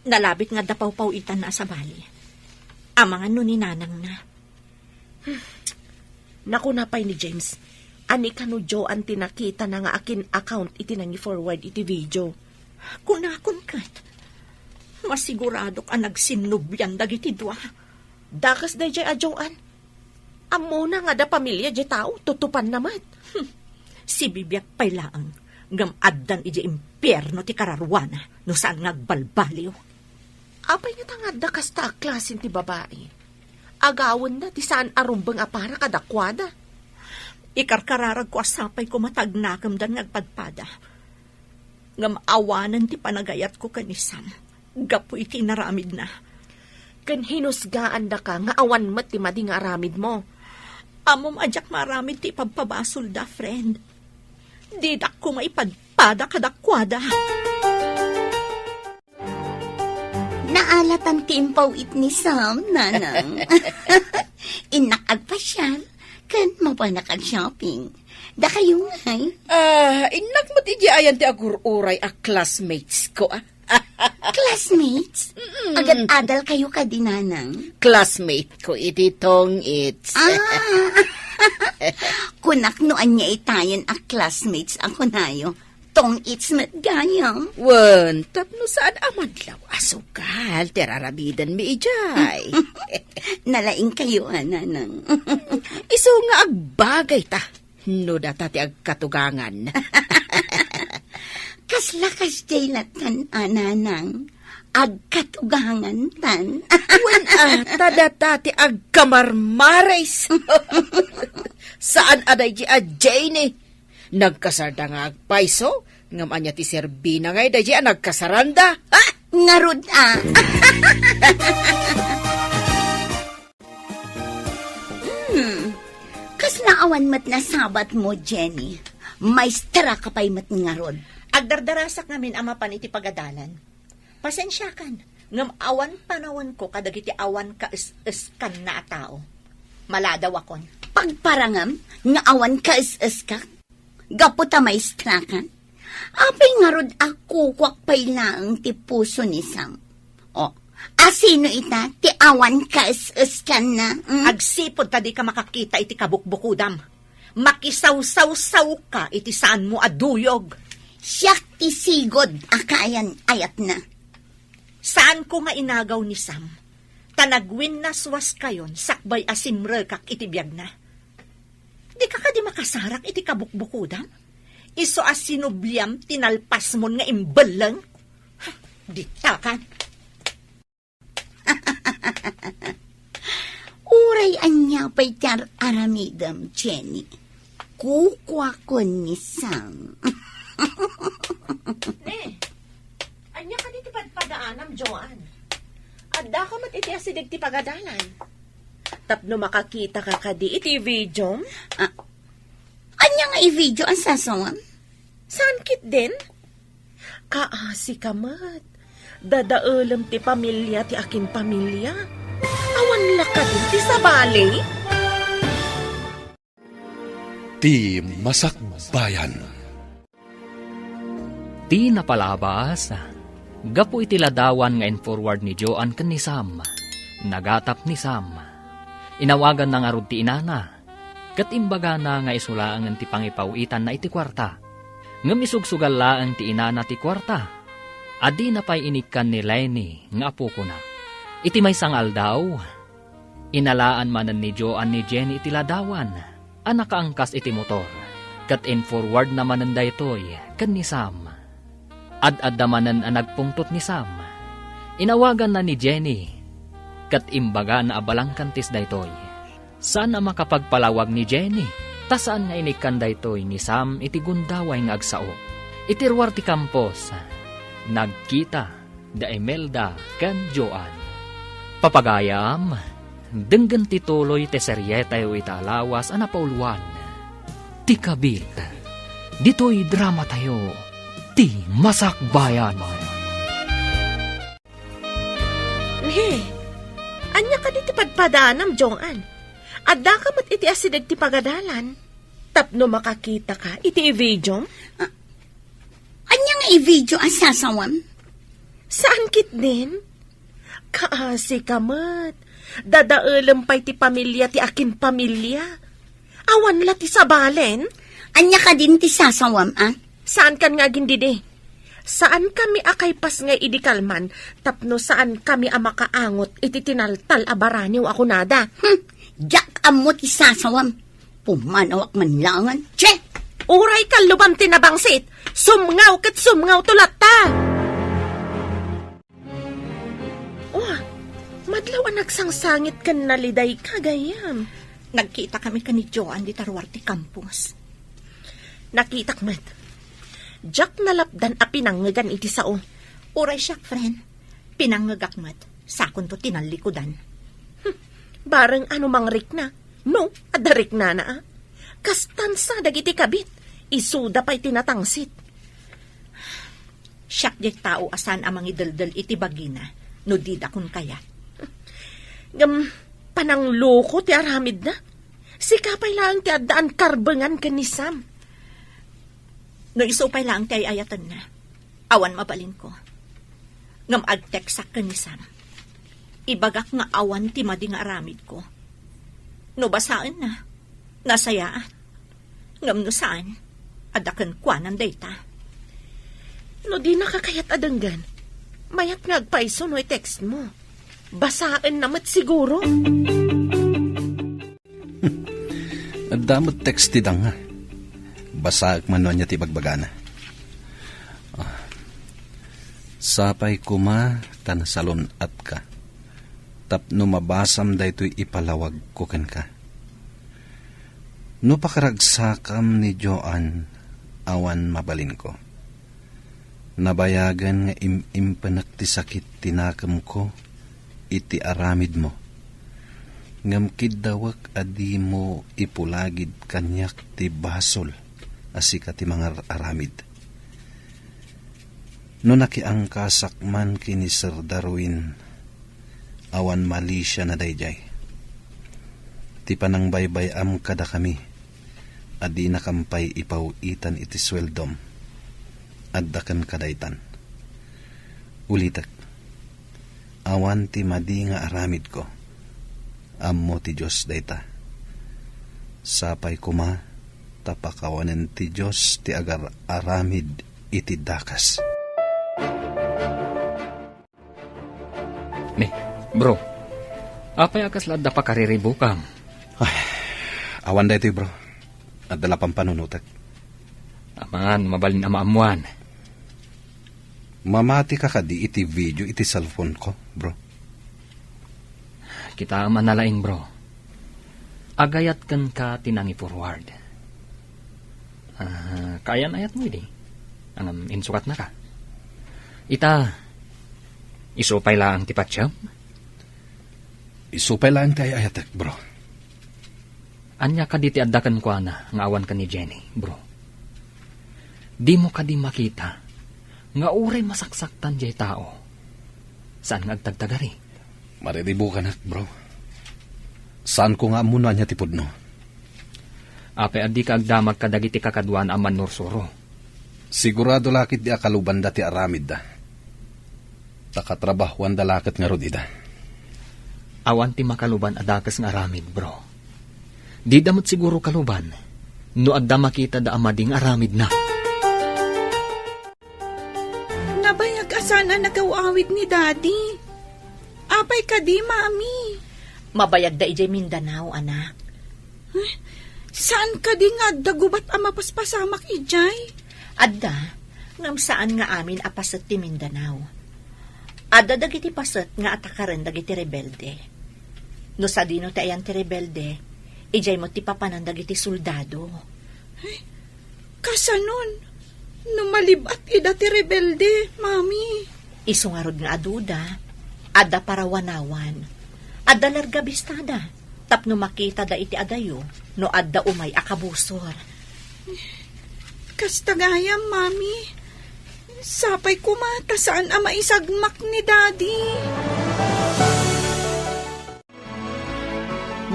Nalabit nga adda pawpaw-itanna a sabali. Amangan no ni nanangna. Nakuna pay ni James, a ni kano Joan ti nakitana nga akin account iti nangi-forward iti video. Kunakon ket, masiguradok a nagsinnublian dagiti dua. Dakes daydiay a Joan. Ammona nga adda pamilia diay tao, tutupanna met. Hmm. Sibibiag pay laeng, ngem addan idiay impierno ti kararuana no saan nga agbalbaliw. Apay ngata nga adda kasta a klasen ti babai? Agawenna ti saan a rumbeng a para kadakuada. Ikarkararagko a sapay koma ta agnakemdan nga agpadpada. Ngem awanen ti panagayatko ken ni Sam gapu iti inaramidna. Ken hinusgaandaka nga awan met ti madi nga aramidmo. Ammom a diak maaramid ti ipabpabasolda, friend. Didak koma ipadpada kadakuada. Naalatan ti impaw-it ni Sam, nanang. Innak agpasiar, ken mapanak ag-shopping. Dakayo ngay? Ah, innak met idiay ayan ti agur-uray a classmates ko, ah. Classmates? Mm-mm. Agad-adalkayo kadi, nanang? Classmate ko iti tong-its. Ah. Kunak no ania itayen a classmates a kunayo. Tong-its met gayam. Wen, tapno saan a madlaw a sugal ti raramidenmi idiay. Nalaingkayo a, nanang. Isu nga agbagayta no data ti agkatugangan. Kasla kasdiay lattan a, nanang. Agkatugangantan. Wen, ah, ta data ti agkamarmaris. Saan a daydi a Jenny. Nagkasarda nga agpayso, ngem ania ti serbina ngay daydi a nagkasaranda? Ha? Ngarud a. Hmm. Kasla awan met nasabatmo, Jenny. Maestra ka pay met ngarud. Agdardarasak ngamin a mapan iti pagadalan. Pasensiakan, ngem awan panawenko kadagiti awan kaes-eskanna a tao. Maladawakon. Pagparangam nga awan kaes-eska? Gapu ta maestra ka? Apay ngarud a kukuak pay laeng ti puso ni Sam? O, asino ita ti awan kaes-eskanna? Hmm? Agsipud ta dika makakita iti kabukbukudam. Makisawsawsawka iti saanmo a duyog. Siak ti sigud a kaayan-ayatna. Saanko nga inagaw ni Sam, ta nagwinnaswaskayon sakbay a simrekak iti biagna. Dika kadi makasarak iti kabukbukudam? Isu a sinubliam ti nalpasmon nga imbelleng? Ditakan. Uray ania pay ti ar-aramidem, Jenny. Kukuakon ni Sam. Ne, ania kadi ti padpadaanam, Joan? Addaka met iti asideg ti pagadalan. Tapno makakita ka kadi iti video? Ah, ania nga i-video a sasawam? Saan ketdin? Kaasi ka met. Dadaelem ti pamilia ti akin pamilia. Awan la kadi ti sabali? Ti Masakbayan. Ti napalabas, gapu iti ladawan nga in-forward ni Joan ken ni Sam, nagatap ni Sam. Inawaganna ngarud ti inana, ket imbagana nga isu laengen ti pangipaw-itanna iti kuarta. Ngem isugsugal laeng ti inana ti kuarta, a dina pay inikkan ni Lenny nga apokona. Iti maysa nga aldaw, inalaan manen ni Joan ni Jenny iti ladawan a nakaangkas iti motor, ket in-forwardna manen daytoy ken ni Sam. Ad-adda manen a nagpungtot ni Sam. Inawaganna ni Jenny, ket imbagana a balangkantis daytoy. Saan a makapagpalawag ni Jenny, ta saan nga inikkan daytoy ni Sam iti gundaway nga agsao. Iti ruar ti kampus, nagkita da Imelda ken Joan. Papagayam, denggen ti tuloy ti serietayo ita a lawas a napauluan. Ti Kabit. Ditoy dramatayo, Ti Masakbayan. Ne, ania kadi ti padpadanam, Joan? Addaka met iti asideg ti pagadalan tapno makakitaka iti i-videom? Ah, ania nga i-video a sasawam? Saan ketdin? Kaasi ka met. Dadaelem pay ti pamilia ti akin pamilia. Awan la ti sabalen? Ania kadin ti sasawam, a? Saankan nga agindidi. Saankami a kaypas nga idi kalman tapno saankami a makaangot iti tinaltal a baraniw a kunada. Hmm, diak ammo ti sasawam. Pumanawak man laengen. Che! Uray kallubam ti nabangsit, sumngaw ket sumngawto latta! Oh, madlaw a nagsangsangit ken nalidayka, gayyem. Nagkitakami ken ni Joan dita ruar ti kampus. Nakitak met. Diak nalapdan a pinangngegan iti sao. Uray siak, friend. Pinangngegak met. Sakonto ti nallikudan. Hmm, bareng ano mangrikna. No, adda riknana, a. Kastan sa dagiti kabit, isuda pay ti natangsit. Siak diay tao a saan a mangideldel iti bagina no dida kon kayat. Ngem panangloko ti aramidna. Sika pay laeng ti addaan karbengan ken ni Sam. No isu pay laeng ti ay-ayatenna, awan mabalinko. Ngem agteksak ken ni Sam. Ibagak nga awan ti madi nga aramidko. No basaenna, nasayaat. Ngem no saan, adda kenkuanan dayta. No dinaka kayat a denggen, mayat nga agpayso no i-text mo. Basaenna met siguro. Adda met text ti danga. Basaek man no ania ti ibagbagana. Ah, sapay koma ta nasalun-atka tapno mabasam daytoy ipalawagko kenka. No pakaragsakam ni Joan, awan mabalinko. Nabayagen nga im-impenek ti sakit ti nakemko iti aramidmo. Ngem kiddawek a dimo ipulagid kaniak ti basol a sika ti mangar-aramid. No nakiangkasak man ken ni Sir Darwin, awan malisiana daydiay. Ti panangbaybay-am kadakami a dinakam pay ipaw-itan iti sueldom, adda kenka daytan. Ulitek, awan ti madi nga aramidko. Ammo ti Dios dayta. Sapay koma ta pakawanen ti Dios ti agar-aramid iti dakes. Ne, bro. Apay a kasla adda pakariribukam? Ay, awan daytoy, bro. Adda la pampanunotek. Amangan, mabalin a maammuan. Mamati ka kadi iti video iti cellphone ko, bro? Kitaem a nalaing, bro. Agayat kenka ti nangi-forward. Ah, kaayan-ayatmo idi. Ngem insukatnaka. Ita, isu pay laeng ti patiem? Isu pay laeng ti ay-ayatek, bro. Ania kadi ti adda kenkuana nga awan ken ni Jenny, bro? Dimo kadi makita Nga uray masaksaktan jay tao, saan nga agtagtagari? Mariribukanak, bro. Saanko nga ammo no ania ti pudno. Apay a dika agdamag kadagiti kakaduana a mannursuro? Sigurado la ketdi a kalubanda ti aramidda. Ta katrabahuanda la ket ngarud ida. Awan ti makaluban a dakes nga aramid, bro. Dida met siguro kaluban no adda makitada a madi nga aramidna. Nabayag a saan a nagaw-awid ni Daddy. Apay kadi, Mami? Mabayagda idiay Mindanao, anak. Eh, saan kadi nga adda gubat a mapaspasamak idiay? Adda, ngem saan nga amin a paset ti Mindanao. Adda dagiti paset nga atakaren dagiti rebelde. No sadino ti ayan ti rebelde, idiay met ti papanan dagiti soldado. Ay, kasanon, no malib-at ida ti rebelde, Mami? Isu ngarud nga aduda, adda parawanawan, adda larga bistada, tapno makitada iti adayo no adda umay a kabusor. Kasta gayam, Mami. Sapay koma ta saan a maisagmak ni Daddy.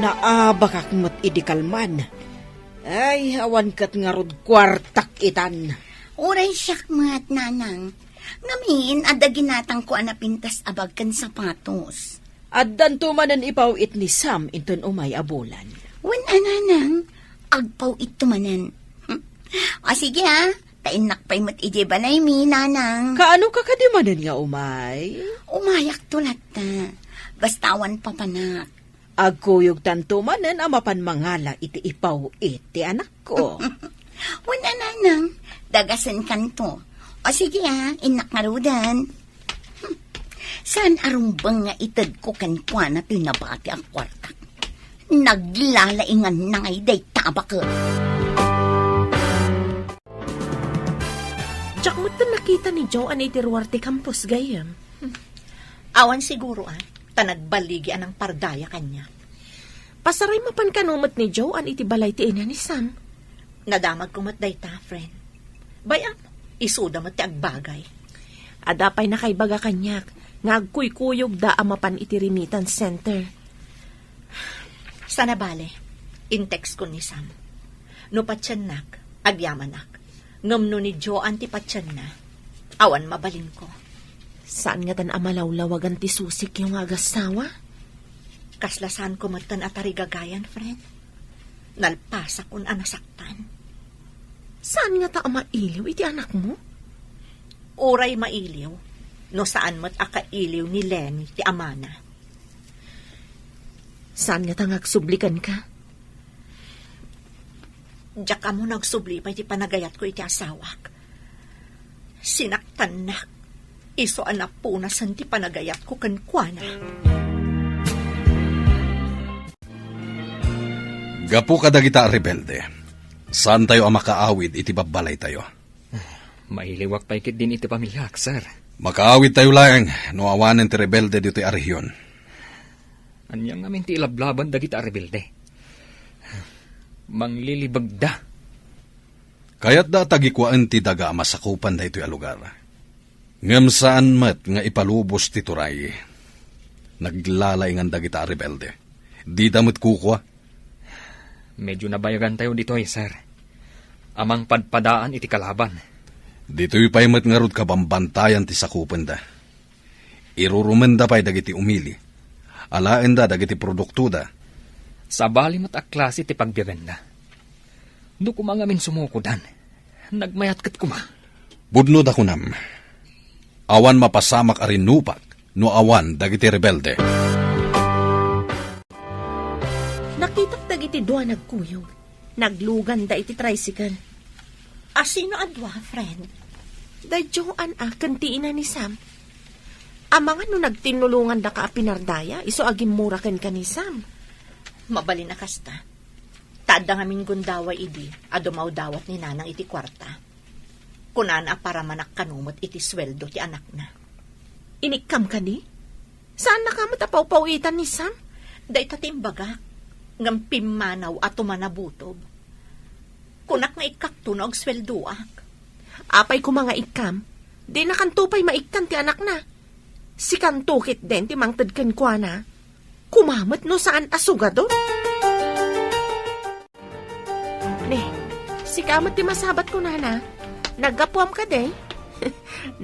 Naabakak met idi kalman. Ay, awan ket ngarud kuartak itan. Uray siak met, Nanang. Ngamin, adda ginatangko a napintas a bag ken sapatos. Addanto manen ipaw-it ni Sam inton umay a bulan. Wen a, Nanang, agpaw-itto manen. O sige, a, ta innak pay met idiay balaymi, Nanang. Kaano ka kadi manen nga umay? Umayakto latta. Basta awan papanak. Agkuyogtanto manen a mapan mangala iti ipaw-it ti anakko. Wen a, Nanang, dagasenkanto. O sige, a, innak ngaruden. Saan a rumbeng nga itedko kenkuana ti nabati a kuartak. Naglalainganna ngay dayta a baket. Diak metten nakita ni Joanne iti ruar ti campus, gayyem. Awan siguro, a, ta nagballigi a nangpardaya kaniak. Pasaray mapan kano met ni Joanne iti balay ti ina ni Sam. Nadamagko met dayta, friend. Bay-am, isuda met ti agbagay. Adda pay nakaibaga kaniak nga agkuykuyogda a mapan iti remittance center. Sana bale, intextkon ni Sam. No patiennak, agyamanak. Ngem no ni Joanne ti patienna, awan mabalinko. Saan ngatan a malawlawagan ti susikyo nga agassawa? Kasla saanko metten a tarigagayan, friend. Nalpasakon a nasaktan. Saan ngata a mailiw iti anakmo? Uray mailiw, no saan met a kailiw ni Lenny ti amana. Saan ngata nga agsubli kenka? Diak ammo no agsubli pay ti panagayatko iti asawak. Sinaktannak, isu a napunasen ti panagayatko kenkuana. Gapu kadagita a rebelde, saantayo a makaawid iti babbalaytayo. Mailiwak pay ketdin iti pamiliak, sir. Makaawidtayo laeng no awanen ti rebelde ditoy a rehion. Ania ngamin ti ilablaban dagita a rebelde? Manglilibegda. Kayatda a tagikuaen ti daga a masakupan daytoy a lugar. Ngem saan met nga ipalubos ti turay. Naglalaingan dagita a rebelde. Dida met kukua. Medyo nabayagantayo ditoy, sir. A mangpadpadaan iti kalaban. Ditoy pay met ngarud kabambantayan ti sakupenda. Irurumenda pay dagiti umili. Alaenda dagiti produktoda. Sabali met a klase ti pagbiagenda. No koma ngamin sumukodan, nagmayat ket koma. Pudno ta kunam, awan mapasamak a rinupak no awan dagiti rebelde. Nakitak dagiti dua nagkuyog. Nagluganda iti tricycle. A sino a dua, friend? Da Joanne a ken ti ina ni Sam. Amangan no nagtinnulongandaka a pinardaya, isu a gimmura kenka ni Sam. Mabalin a kasta. Ta adda ngamin gundaway idi a dumawdawat ni Nanang iti kuarta. Kunana a paramanak kano met iti sueldo ti anakna. Inikkam kadi? Saannaka met a pawpawitan ni Sam? Dayta ti imbagak, ngem pimmanaw a tumanabutob. Kunak nga ikkakto no agsueldoak. Apay koma nga ikkam? Dinakanto pay maikkan ti anakna. Sikanto ketdin ti mangted kenkuana. Kumamet no saan a sugado. Ne, sika met ti masabat ko, nana. Naggapuam kadi?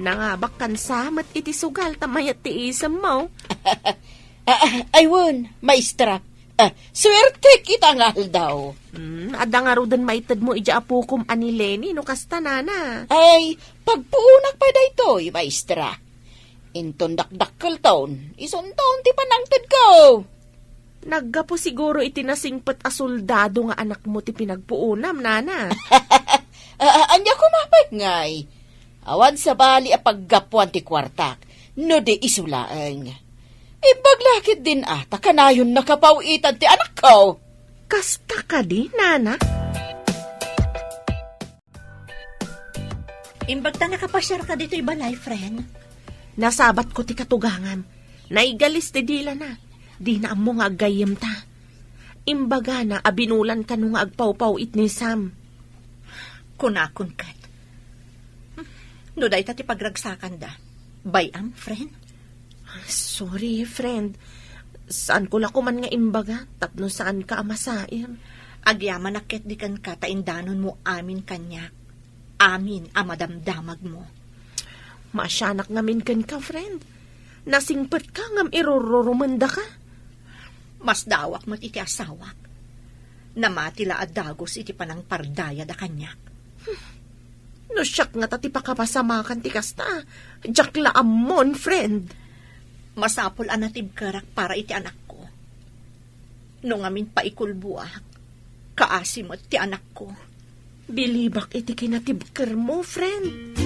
Nangabakkan sa met iti sugal ta mayat ti isemmo. Ah, ah, ay wen, maestra. Ah, suertek ita nga aldaw. Hmm, adda ngaruden maitedmo iti apokom a ni Lenny no kasta, nana. Ay, pagpuonak pay daytoy, maestra. Inton dakdakkelton, isunton ti panangtedko. Naggapu siguro iti nasingpet a soldado nga anakmo ti pinagpuonam, nana. Ah, ah, ania koma pay ngay? Awan sabali a paggapuan ti kuartak, no di isu laeng. Imbag la ketdin a ta kanayon nakapaw-itan ti anakko. Kasta kadi, nana? Imbag ta nakapasiarka ditoy balay, friend. Nasabatko ti katugangam. Naigalis ti dilana. Dina ammo nga aggayyemta. Imbagana a binulan kano nga agpawpaw-it ni Sam. Kunakon ket. No dayta ti pagragsakanda, bay-am, friend? Sorry, friend. Saanko la koman nga imbaga tapno saanka a masair. Agyamanak ketdi kenka ta indanonmo amin kaniak. Amin a madamdamagmo. Maasianak ngamin kenka, friend. Nasingpetka ngem irururumendaka. Masdawak met iti asawak. Namati la a dagus iti panangpardayada kaniak. No siak ngata ti pakapasamakan ti kasta, diak la ammon, friend. Masapul a natibkerak para iti anakko. No ngamin paikulboak, kaasi met ti anakko. Bilibak iti kinatibkermo, friend.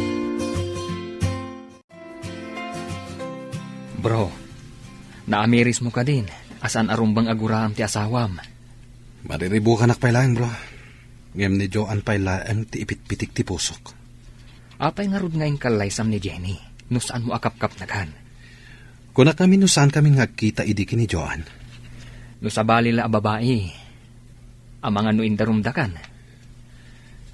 Bro, naamirismo kadin a saan a rumbeng a guraem ti asawam? Mariribukanak pay laeng, bro. Ngem ni Joan pay laeng ti ipitpitik ti pusok. Apay ngarud nga inkallaysam ni Jenny no saanmo a kapkapnagan? Kunak ngamin no saankami nga agkita idi ken ni Joan. No sabali la a babai, amangan no indarumdakan.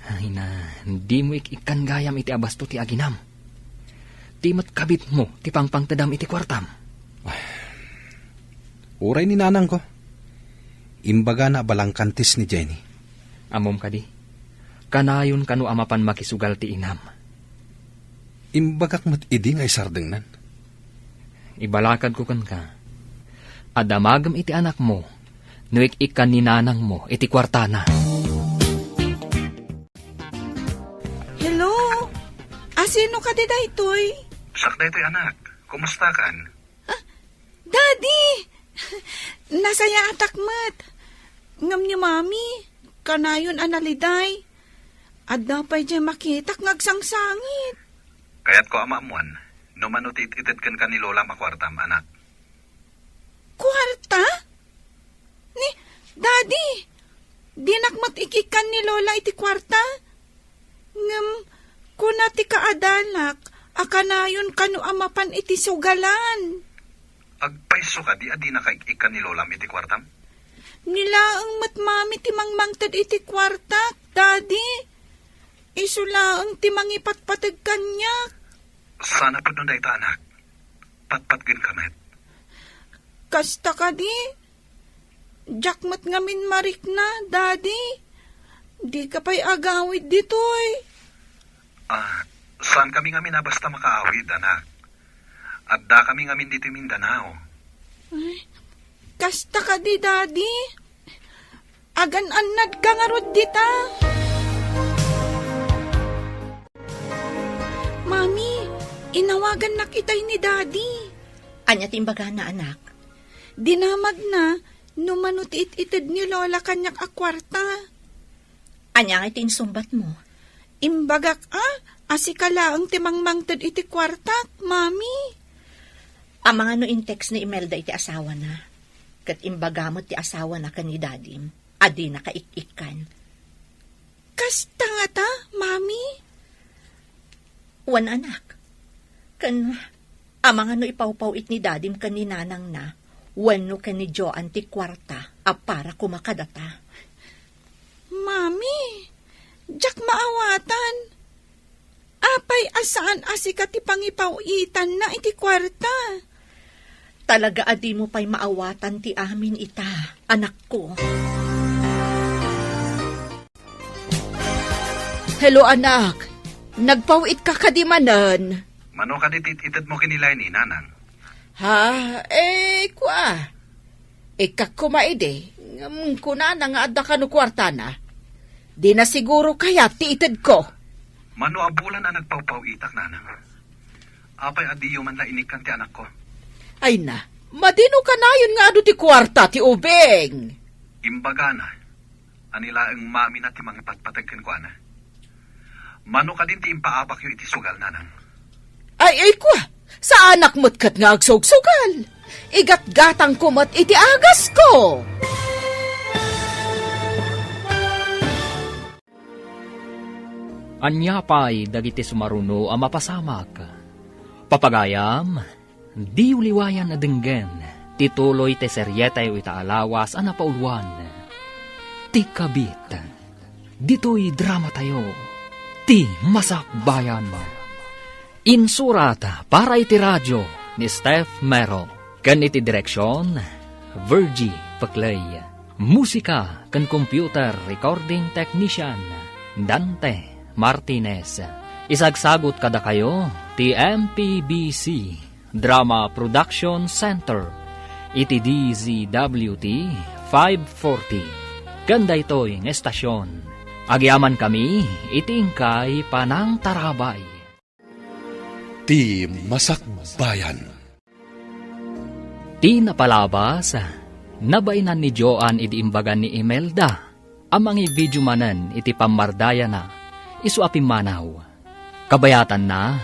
Ay na, dimo ik-ikkan gayam iti abasto ti aginam. Ti met kabitmo ti pangpangtedam iti kuartam. Uray ni nanangko. Imbagana a balangkantis ni Jenny. Ammom kadi? Kanayon kano a mapan makisugal ti inam. Imbagak met idi nga isardengnan. Ibalakadko kenka a damagem iti anakmo no ik-ikkan ni nanangmo iti kuartana. Hello? Asino kadi daytoy? Siak daytoy, anak. Kumustakan? Ah, Daddy! Nasayaatak met. Ngem ni Mami, kanayon a naliday. Adda pay diay makitak nga agsangsangit. Kayatko a maammuan no mano ti it-ited kenka ni Lolam a kuartam, anak. Kuarta? Ni, Daddy, dinak met ik-ikkan ni Lola iti kuarta. Ngem, kuna ti kaadalak a kanayon kano a mapan iti sugalan. Agpayso kadi a dinaka ik-ikkan ni Lolam iti kuartam? Ni laeng met Mami ti mangmangted iti kuartak, Daddy. Isu laeng ti mangipatpateg kaniak. Sana pudno dayta, anak. Patpatgenka met. Kasta kadi? Diak met ngamin marikna, Daddy. Dika pay agawid ditoy. Ah, saankami ngamin a basta makaawid, anak. Addakami ngamin ditoy Mindanao. Ay, kasta kadi, Daddy? Agan-annadka ngarud dita? Mami, inawagannak itay ni Daddy. Ania ti imbagana, anak? Dinamagna no mano ti it-ited ni Lola kaniak a kuarta. Ania ngay ti insungbatmo? Imbagak a, a sika laeng ti mangmangted iti kuartak, Mami. Amangan no in-text ni Imelda iti asawana, ket imbaga met ti asawana ken ni Dadim a dinaka ik-ikkan. Kasta ngata, Mami? Wen, anak. Ken amangan no ipawpaw-it ni Dadim ken ni Nanangna wenno ken ni Joan ti kuarta a para koma kadata. Mami, diak maawatan. Apay Ay, a saan a sika ti pangipaw-itanna iti kuarta. Talaga a dimo pay maawatan ti amin ita, anakko. Hello, anak. Nagpaw-itka kadi manen? Mano kadi ti it-itedmo ken ni Leni, nanang? Ha? Eh, kua. Ikkak koma idi, ngem kunana nga adda kano kuartana. Dina siguro kayat ti itedko. Mano a bulan a nagpaw-paw-itak, nanang? Apay a diyo man la inikkan ti anakko? Ay na, madi no kanayon nga adu ti kuarta ti ubing. Imbagana, ani laeng mamina ti mangipatpateg kenkuana. Mano kadin ti impaabakyo iti sugal, nanang? Ay, ay, kua, saanak met ket nga agsugsugal. Igatgatangko met iti agasko. Ania pay dagiti sumaruno a mapasamak? Papagayam, diyo liwayan a denggen ti tuloy ti serietayo ita a lawas a napauluan, Ti Kabit. Ditoy dramatayo, Ti Masakbayan. Insurat para iti radio ni Steph Mero ken iti direksion, Virgie Peclay. Musika ken computer recording technician, Dante Martinez. Isagsagut kadakayo ti M P B C Drama Production Center iti D Z W T five forty. Ken daytoy nga estasion, agyamankami iti inkay panangtarabay. Ti Masakbayan. Ti napalabas, nabainan ni Joan idi imbagan ni Imelda a mangivideo manen iti pammardayana, isu a pimmanaw. Kabayatanna,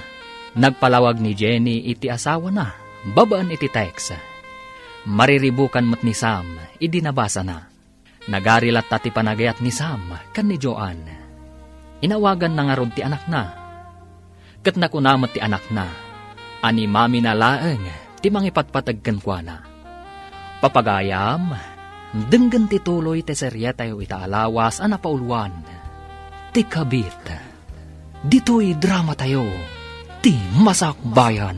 nagpalawag ni Jenny iti asawana babaen iti text. Mariribukan met ni Sam idi nabasana. Nagari latta ti panagayat ni Sam ken ni Joan. Inawaganna ngarud ti anakna. Ket nakuna met ti anakna a ni mamina laeng ti mangipatpateg kenkuana. Papagayam, denggen ti tuloy ti serietayo ita a lawas a napauluan, Ti Kabit. Ditoy dramatayo, Ti Masakbayan.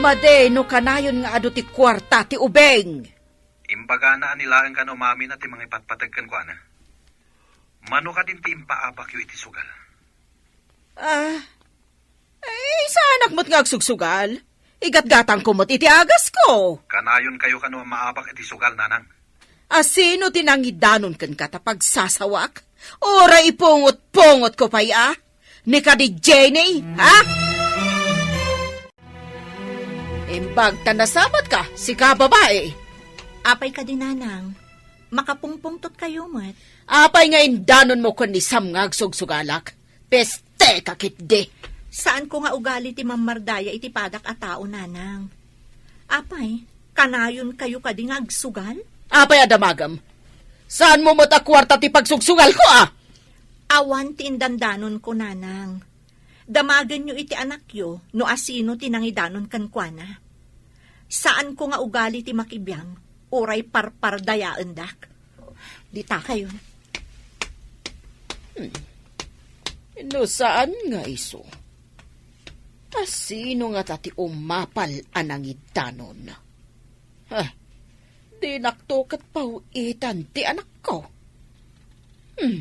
Madi no kanayon nga adu ti kuarta ti ubing. Imbagana a ni laeng kano mamina ti mangipatpateg kenkuana. Mano kadin ti impaabakyo iti sugal? Ah, eh, saanak met nga agsugsugal? Igatgatangko met iti agasko. Kanayon kayo kano a maabak iti sugal, nanang? A sino ti nangidanon kenka ta pagsasawak? Uray ipungot-pungotko pay a? Ni kadi Jenny, ha? Imbag ta nasabatka, sika babai. Apay kadi, nanang? Makapungpungtot kayo met. Apay nga indanonmo ken ni Sam nga agsugsugalak? Peste ka ketdi. Saanko nga ugali ti mammardaya iti padak a tao, nanang. Apay, kanayon kayo kadi nga agsugal? Apay a damagem? Saanmo met a kuarta ti pagsugsugalko, a? Awan ti indandanonko, nanang. Damagenyo iti anakyo no asino ti nangidanon kenkuana. Saanko nga ugali ti makibiang, uray parpardayaendak. Dita kayo. Hmm. No saan nga isu? Asino ngata ti umapal a nangidanon? Ha? Dinakto ket paw-itan ti anakko. Hmm.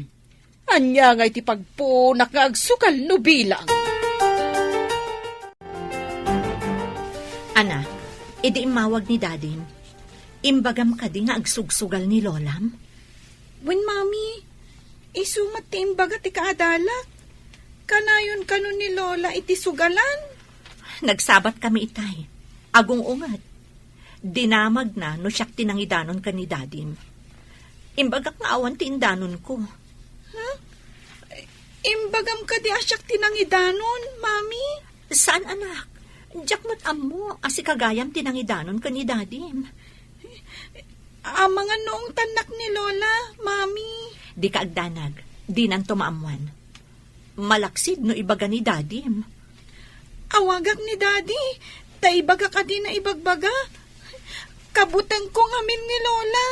Ania nga iti pagpunak nga agsugal no bilang? Ana, idi immawag ni Dadim, imbagam kadi nga agsugsugal ni Lolam? Wen, Mami, isu met ti imbaga ti kaadalak. Kanayon kano ni Lola iti sugalan? Nagsabat kami itay. Agung-unget. Dinamagna no siak ti nangidanon ken ni Dadim. Imbagak nga awan ti indanonko. Ha? Imbagam kadi a siak ti nangidanon, Mami? Saan, anak. Diak met ammo a sika gayam ti nangidanon ken ni Dadim. Amangan no ungtannak ni Lola, Mami. Dika agdanag. Dinanto maammuan. Malaksid no ibaga ni Dadim. Awagak ni Dadi, ta ibagak a dina ibagbaga. Kabutengko ngamin ni Lola.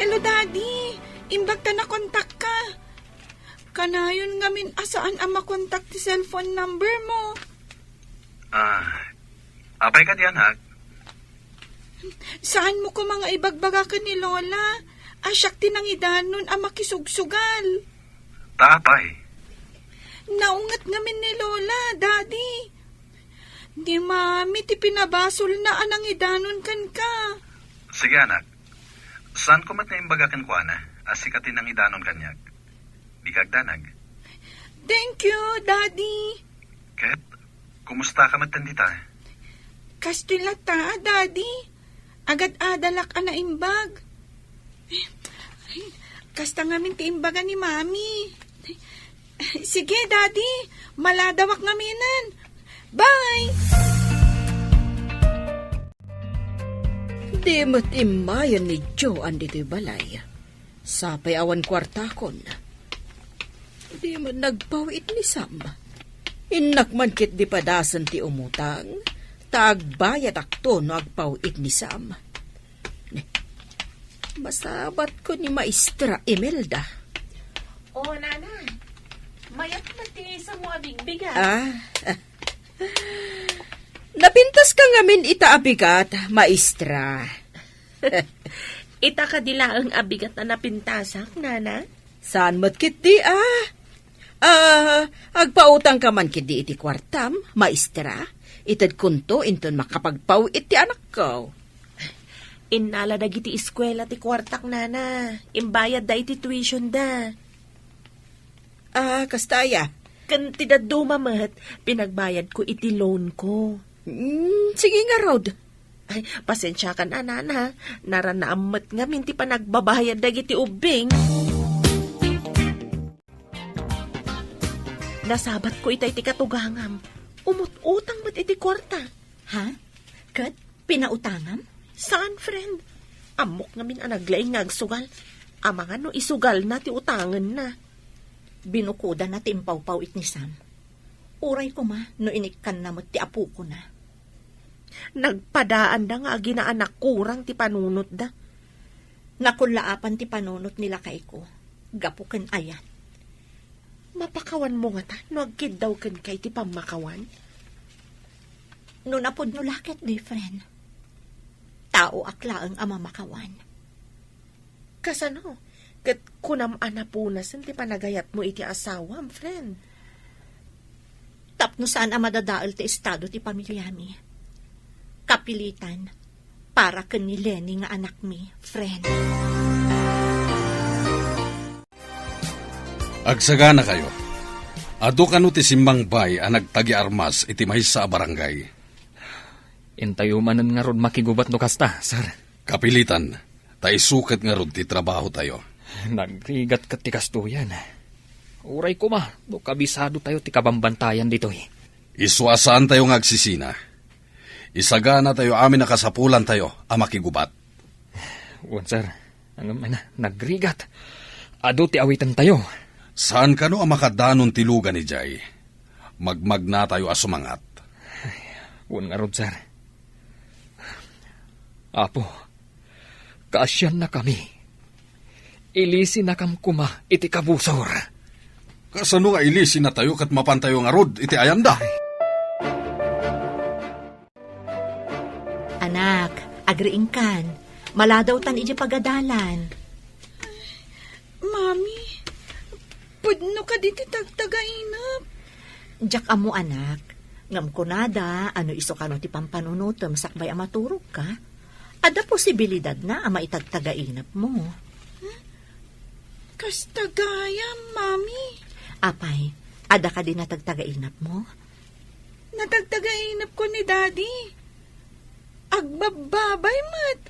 Hello, Daddy. Imbag ta nakontakka. Kanayon ngamin a saan a makontak ti cellphone number mo. Ah, apay kadi, anak? Saan mo koma nga ibagbaga ken ni Lola a siak ti nangidanon a makisugsugal? Ta apay? Naunget ngamin ni Lola, Daddy. Ni Mami ti pinabasolna a nangidanon kenka. Sige, anak. Saanko met nga imbaga kenkuana a sika ti nangidanon kaniak. Dika agdanag. Thank you, Daddy. Ket, kumusta ka met dita? Kastoy latta, Daddy. Agad-adalak a naimbag. Kasta ngamin ti imbaga ni Mami. Sige, Daddy. Maladawak ngaminen. Bye! Di met immayen ni Joan ditoy balay. Sapay awan kuartakon. Di met nagpaw-it ni Sam. Innak man ketdi padasen ti umutang, ta agbayadakto no agpaw-it ni Sam. Masabatko ni Maestra Imelda. O, Nana, mayat met ti isamo a bigbigat. Ah, napintaska ngamin ita a bigat, Maestra. Ita kadi laeng a bigat a napintasak, Nana? Saan met ketdi, ah? Ah, agpautangka man ketdi iti kuartam, Maestra. Itedkonto inton makapagpaw-it ti anakko. Innala dagiti eskuela ti kuartak, Nana. Imbayadda iti tuitionda. Ah, kasta aya? Ken ti dadduma met, pinagbayadko iti loan ko. Mm, sige ngarud. Ay, pasensiakan a, Nana. Naranaam met ngamin ti panagbabayad dagiti ubbing. Nasabatko itay ti katugangam. Umut-utang met iti kuarta. Ha? Ket pinautangam? Saan, friend. Ammok ngamin a naglaing nga agsugal. Amangan no isugalna ti utangenna. Binukodana ti impawpaw-it ni Sam. Uray koma no inikkanna met ti apokona. Nagpadaanda nga aginaanak kurang ti panunotda. Nakullaapan ti panunot ni lakayko gapu ken ayat. Mapakawanmo ngata no agkiddaw kenka iti pammakawan? No napudno la ketdi, friend. Taoak laeng a mamakawan. Kasano? Ket kunam a napunasen ti panagayatmo iti asawam, friend? Tapno saan a madadael ti estado ti pamiliami. Kapilitan, para ken ni Lenny nga anakmi, friend. Agsaganakayo. Adu kano ti simmangbay a nagtagiarmas iti maysa a barangay? Intayo manen ngarud makigubat no kasta, sir. Kapilitan, ta isu ket ngarud ti trabahotayo. Nagrigat ket ti kastoyan. Uray koma, no kabisadotayo ti kabambantayan ditoy. Isu a saantayo nga agsisina. Isaganatayo amin a kasapulantayo a makigubat. Wen, sir. Ngem, na, nagrigat. Adu ti awitentayo. Saan kano a makadanon ti lugan idiay? Magmagnatayo a sumangat. Wen ngarud, sir. Apo, kaasiannakami. Ilisinakam koma iti kabusor. Kasano nga ilisinatayo ket mapantayo ngarud iti ayanda? Anak, agriingkan. Maladawtan idiay pagadalan. Mami, pudno kadi ti tagtagainep? Diak ammo, anak. Ngem kunada, ano isu kano ti pampanunotem sakbay a maturogka? Adda posibilidadna a maitagtagainepmo. Kasta gayam, Mami. Apay, adda kadi natagtagainepmo? Natagtagainepko ni Daddy. Agbabbabay met.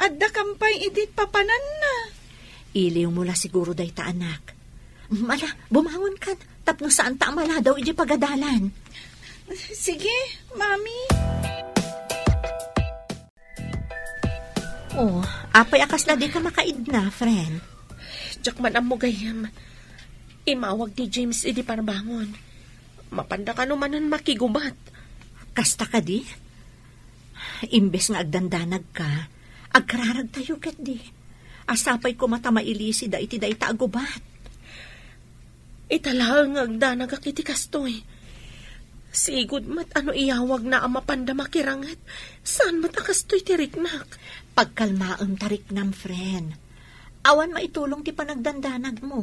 Adda kampay idi papananna. Iliwmo la siguro dayta, anak. Ala, bumangon kan, tapno saanta a maladaw idi pagadalan. Sige, Mami. Oh, apay a kasla dika makaidna, friend? Diak man ammo gayam. Imawag ti James idi parbangon. Mapanda kano manen makigubat. Kasta kadi? Imbes nga agdandanagka, agkararagtayo ketdi. Sapay koma ta mailisida iti dayta a gubat. Ita laeng nga agdanagak iti kastoy. Sigud met a no iyawagna a mapanda makiranget, saan met a kastoy ti riknak. Pagkalmaem ta riknam, friend. Awan maitulong ti panagdandanagmo,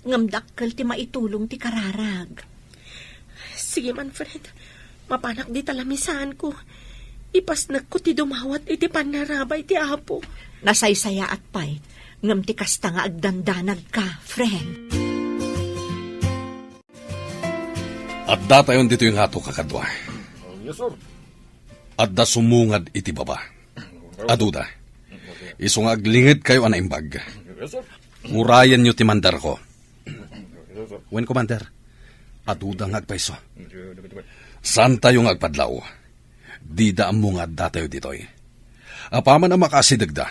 ngem dakkel ti maitulong ti kararag. Sige man, friend. Mapanak dita lamisaanko. Ipasnekko ti dumawat iti pannarabay ti Apo. Nasaysayaat pay, ngem ti kasta nga agdandanagka, friend. Addatayon ditoy ngato, kakadua. Yes, sir. Adda sumungad iti baba. Aduda. Isu nga aglingedkayo a naimbag. Yes, sir. Urayenyo ti mandarko. Yes, sir. Wen, Commander, aduda nga agpayso. Saantayo nga agpadlaw. Dida ammo nga addatayo ditoy. Apaman a makaasidegda,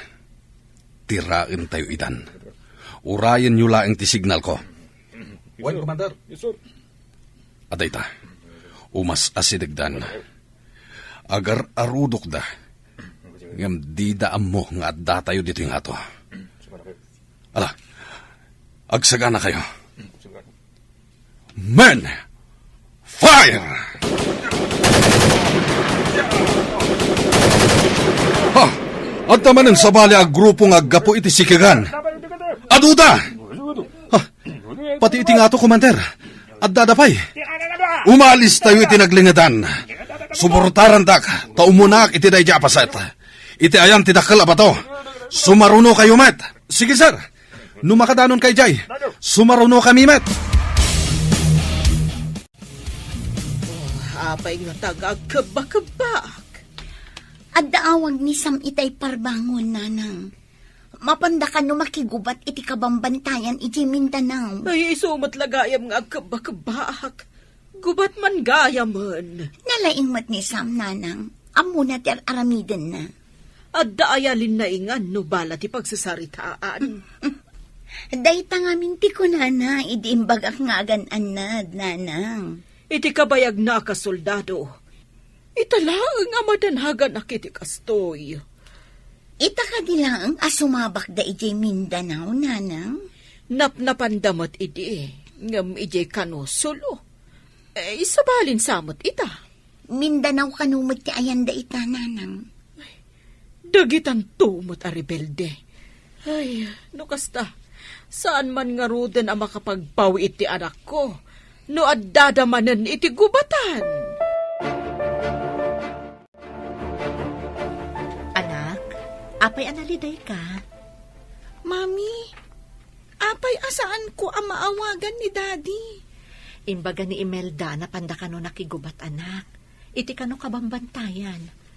tiraentayo idan. Urayenyo laeng ti signalko. Wen, Commander. Yes, sir. Adda ita. Umas-asidegdan. Agar-arudokda. Ngem dida ammo nga addatayo ditoy ngato. Ala, agsaganakayo. Men! Fire! Ha! Adda manen sabali a grupo nga aggapu iti sikegan. Aduda! Ha! Pati iti ngato, Commander. Addada pay. Umalistayo iti naglingedan. Suportarandak, ta umunaak iti daydi a paset. Iti ayan ti dakkel a bato. Sumarunokayo met. Sige, sir. No makadanonka idiay, sumarunokami met. Oh, apay ngata nga agkebba-kebbaak? Adda awag ni Sam itay parbangon, nanang. Mapanda kano makigubat iti kabambantayan iti Mindanao. Ay, isu met la gayam nga agkebba-kebbaak. Gubat man gayamen. Nalaing met ni Sam, nanang. Ammona ti ar-aramidenna. Adda aya linnaingan no bala ti pagsasaritaan. Dayta ngamin ti kunana idi imbagak nga agan-annad, nanang. Iti kabayagna a kasoldado, ita laeng a madanaganak iti kastoy. Ita kadi laeng a sumabakda idiay Mindanao, nanang? Napnapanda met idi, ngem idiay kano solo. Eh, sabalin sa met ita. Mindanao kano met ti ayanda ita, nanang? Dagitanto met a rebelde. Ay, no kasta, saan man ngaruden a makapagpaw iti anakko no addada manen iti gubatan. Anak, apay a nalidayka? Mami, apay a saanko a maawagan ni Daddy? Imbaga ni Imelda a napanda kano nakigubat, anak. Iti kano kabambantayan.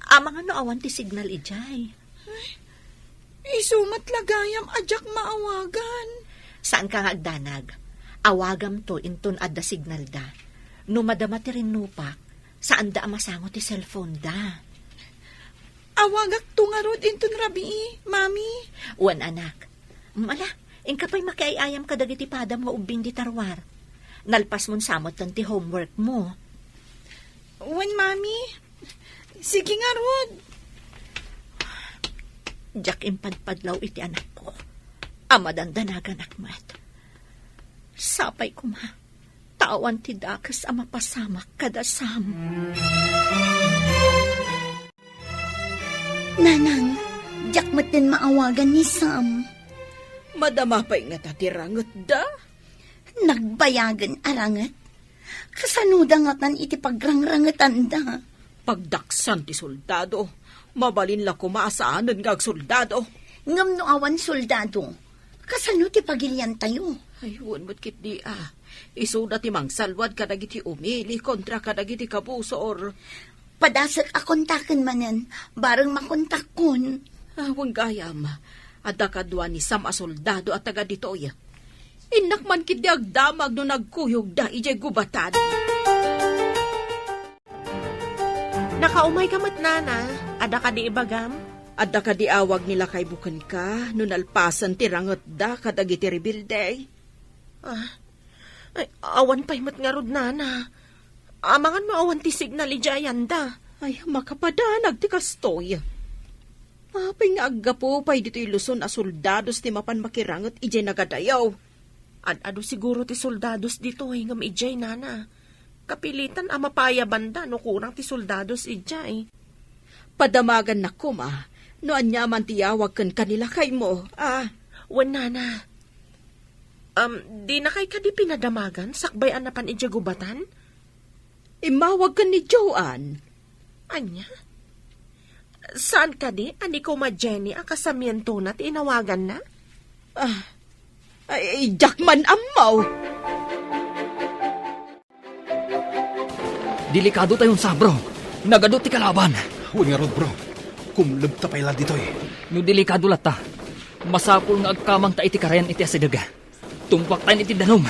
Amangan no awan ti signal idiay. Ay, isu met la gayam a diak maawagan. Saanka nga agdanag. Awagamto inton adda signalda. No madama ti rinnupak, saanda a masango ti cellphone da. Awagakto ngarud inton rabii, Mami. Wen, anak. Mm, ala, inka pay makiay-ayam kadagiti padam nga ubbing dita ruar. Nalpasmon sa metten ti homework mo. Wen, Mami. Sige ngarud. Diak impadpadlaw iti anakko a madandanaganak met. Sapay koma ta awan ti dakes a mapasamak kada Sam. Nanang, diak metten maawagan ni Sam. Madama pay ngata ti rangetda? Nagbayagen a ranget? Kasanoda ngatan iti pagrangrangetanda? Pagdaksan ti soldado. Mabalin la koma a saanen nga agsoldado. Ngem no awan soldado, kasano ti pagiliantayo? Ay, wen met ketdi a. Isuda ti mangsalwad kadagiti umili kontra kadagiti kabusor. Padasek a kontaken manen, bareng makontakkon. Ah, wen gayam, adda kadua ni Sam a soldado a taga ditoy. Innak man ketdi agdamag no nagkuyogda idiay gubatan. Nakaumayka met, Nana. Adda kadi ibagam? Adda kadi awag ni lakaymo kenka no nalpasen ti rangetda kadagiti rebelde? Ah, ay, awan pay met ngarud, Nana. Amangan no awan ti signal idiay ayanda. Ay, makapadanag ti kastoy. Apay nga aggapu pay ditoy Luzon a soldados ti mapan makiranget idiay nagadayo? Ad-adu siguro ti soldados ditoy ngem idiay, nana. Kapilitan a mapay a banda no kurang ti soldados idiay. Padamagannak koma no ania man ti yawag ken kanila kaymo, a? Wen, nana. Um, dinakay kadi pinadamagan sakbay a napan idiay gubatan? Immawag ken ni Joan. Ania? Saan kadi a ni Kuma Jenny a kasamientona ti inawaganna? Ah, ay, diak man ammo. Delikado tayon sa, bro. Nagadu ti kalaban. Wen ngarud, bro. Kumlebta pay la ditoy. No delikado latta, masapul nga agkamangta iti karayan iti asideg. Tungpaktayon iti danum.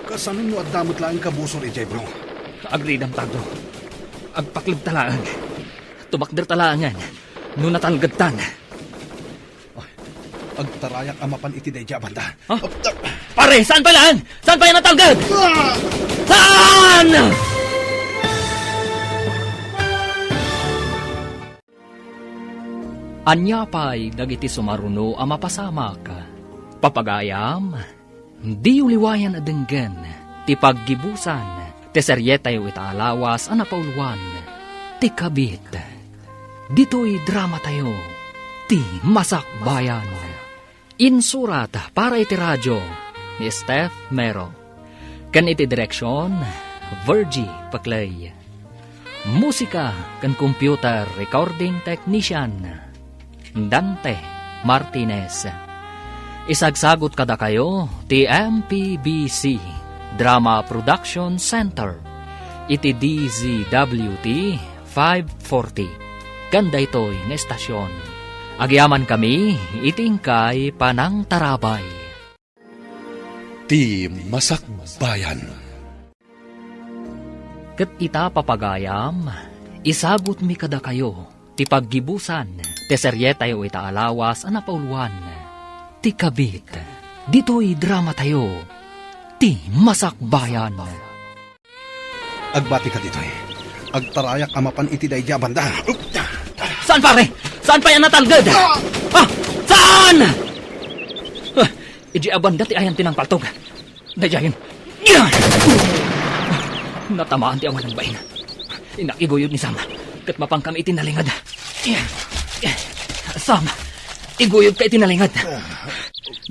Kasano no adda met laeng kabusor idiay, bro? Agridamta, bro. Agpaklebta laeng. Tumakderta laengen no natalgedtan. Ay, agtarayak a mapan iti daydi a banda. Ha? Pare, saan pay laeng? Saan pay a natalged? Ah! Saan? Ania pay dagiti sumaruno a mapasamak? Papagayam, diyo liwayan a denggen ti paggibusan ti serietayo ita a lawas a napauluan, Ti Kabit. Ditoy dramatayo, Ti Masakbayan. Insurat para iti radio ni Steph Mero. Ken iti direksion, Virgie Paclay. Musika ken computer recording technician, Dante Martinez. Isagsagut kadakayo ti M P B C Drama Production Center iti D Z W T five forty. Ken daytoy nga estasion, agyamankami iti inkay panangtarabay. Ti Masakbayan. Ket ita, papagayam, isagutmi kadakayo ti paggibusan ti serietayo ita a lawas a napauluan, Ti Kabit. Ditoy dramatayo, Ti Masakbayan. Agbati ka ditoy. Agtarayak a mapan iti daydi a banda. Saan, pare? Saan pay a natalged? Ah! Ah! Saan? Ah, idiay a banda ti ayan ti nangpaltog. Daydiayen. Natamaan ti awan a bain. Innak iguyod ni Sam. Ket mapankami iti nalinged. Sam, iguyodka iti nalinged.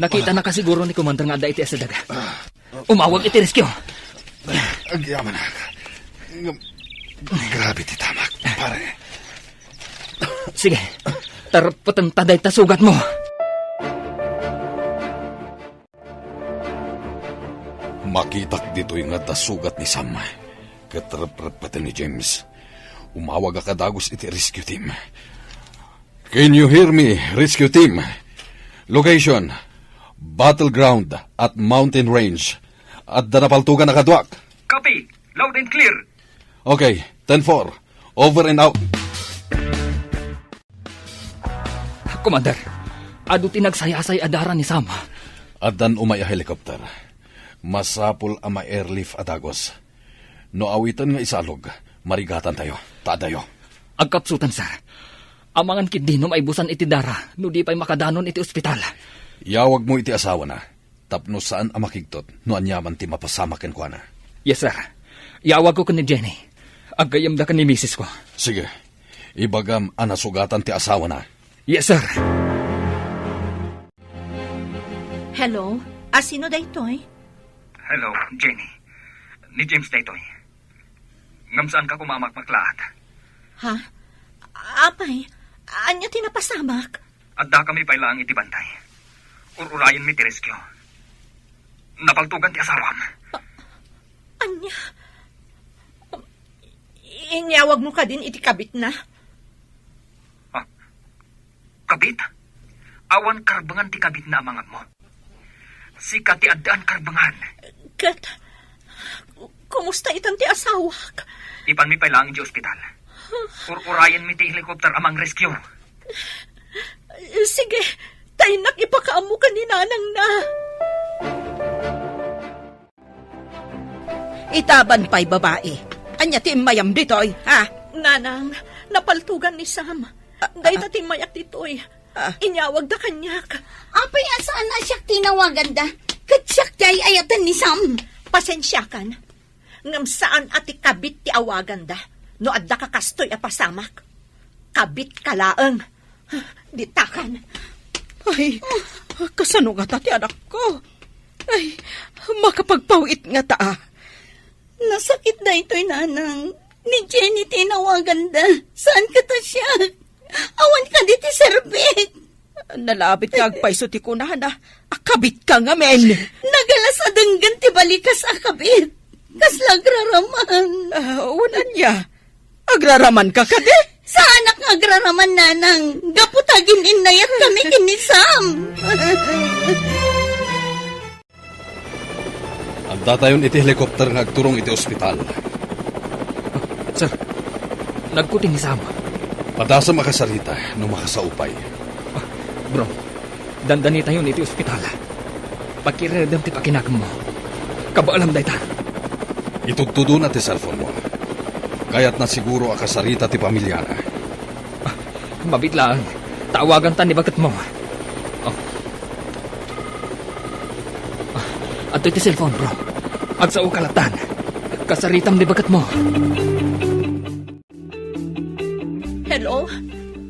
Nakitanaka siguro ni Commander nga adda iti asideg. Umawag iti rescue. Agyamanak. Ngem, grabe ti tamak, pare. Sige, tarpeten ta dayta sugatmo. Makitak ditoy nga adda sugat ni Sam, ket reprepeten ni James. Umawagak a dagus iti rescue team. Can you hear me, rescue team? Location, battleground at mountain range. Adda napaltogan a kaduak. Copy. Loud and clear. Okay, ten four. Over and out. Commander, adu ti nagsayasay a dara ni Sam. Addan umay a helicopter. Masapul a ma-airlift a dagus. No awiten nga isalog, marigatantayo. Ta adayo. Agkapsutan, sir. Amangan ketdi no maibusan iti dara, no di pay makadanon iti ospital. Yawagmo iti asawana tapno saan a makigtot no aniaman ti mapasamak kenkuana. Yes, sir. Yawagko ken ni Jenny. Aggayyemda ken ni misis ko. Sige. Ibagam a nasugatan ti asawana. Yes, sir. Hello? A sino daytoy? Hello, Jenny. Ni James daytoy. Ngem saanka koma a makmaklaat. Ha? Apay, ania ti napasamak? Addakami pay laeng iti bantay. Ur-urayenmi ti rescue. Napaltogan ti asawam. A-, ania? Inyawagmo kadin iti kabitna? Ah, kabit? Awan karbengan ti kabitna, amanganmo. Sika ti addaan karbengan. Ket, kumusta itan ti asawak? Ipanmi pay laeng idiay ospital. Ur-urayenmi ti helicopter a mang-rescue. Sige, ta innak ipakaammo ken ni nanangna. Itaban pay, babai. Ania ti immayam ditoy, ha? Nanang, napaltogan ni Sam. Dayta timmayak ditoy. Ah. Inyawagda kaniak. Apay a saan a siak tinawaganda? Ket siak ti ay-ayaten ni Sam. Pasensiakan. Ngem saan a ti kabit ti awaganda no adda ka kastoy a pasamak. Kabitka laeng. Ditakan. Ay, kasano ngata ti anakko? Ay, makapagpaw-it ngata, a. Nasakit daytoy, nanang. Ni Jenny ti inawaganda. Saan kata siak? Awan kadi ti serbik. Nalabit nga agpayso ti kunana a kabitka ngamin. Nagalas a denggen ti balikas a kabit. Kasla agraraman. Ah, wen ania? Agraramanka kadi? Saanak nga agraraman, nanang. Gapu ta agin-innayat kami ken ni Sam. Addatayon iti helicopter nga agturong iti ospital. Sir, nagkuting ni Sam. Padasem a kasarita no makasao pay. Ah, bro, dandanitayon iti ospital. Pakiredem ti pakinakemmo. Kabaalam dayta. Itudtudona ti cellphone-mo. Kayatna siguro a kasarita ti pamiliana. Ah, mabiit laeng. Tawaganta ni baketmo. Oh. Ah, adtoy ti cellphone, bro. Agsao ka lattan. Kasaritam ni baketmo. Hello?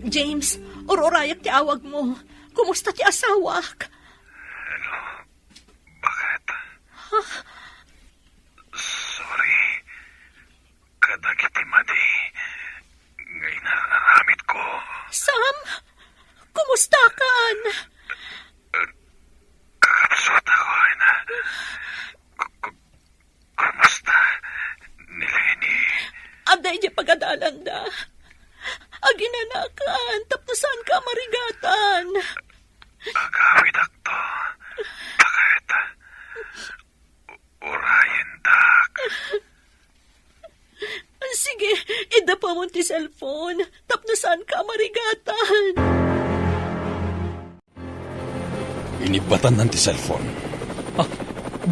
James, ur-urayak ti awagmo. Kumusta ti asawak? Hello? Bakit? Huh? Sorry kadagiti madi nga inararamidko. Sam, kumustakan? Kakabsat ako, Ina. Ku-, ku-, kumusta ni Lenny? Adda idiay pagadalanda. Aginanakan tapno saanka a marigatan. Agawidakto. Bakit? Urayendak. Sige, iddapamon ti cellphone tapno saanka a marigatan. Inibbatannan ti cellphone. Ah,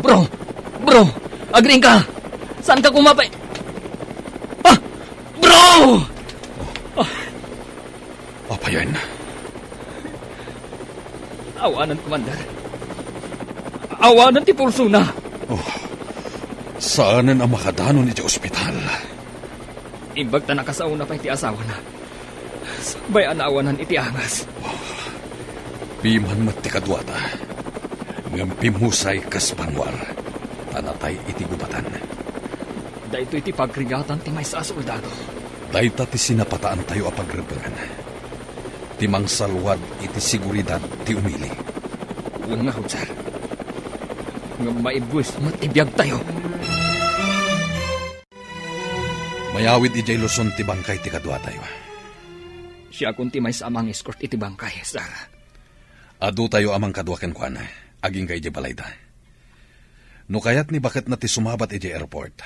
bro! Bro! Agriingka! Saanka koma pay-, ah! Bro! Ah! Apayen? Awanen, Commander. Awanen ti pulsona. Oh, saanen a makadanon iti ospital. Imbag ta nakasaona pay ti asawana. Sakbay a naawanan iti angas. Oh, piman met ti kaduata. Ngem pimmusay kas banguar, ta natay iti gubatan. Daytoy ti pagrigatan ti maysa a soldado. Dayta ti sinapataantayo a pagrebbengan. Ti mangsalwad iti seguridad ti umili. Wen ngarud, sir. Ngem maibuis met ti biagtayo. Mayawid idiay Luzon ti bangkay ti kaduatayo. Siakon ti maysa a mang-escort iti bangkay, sir. Adutayo a mangkadua kenkuana, agingga idiay balayda. No kayat ni baketna ti sumabat idiay airport,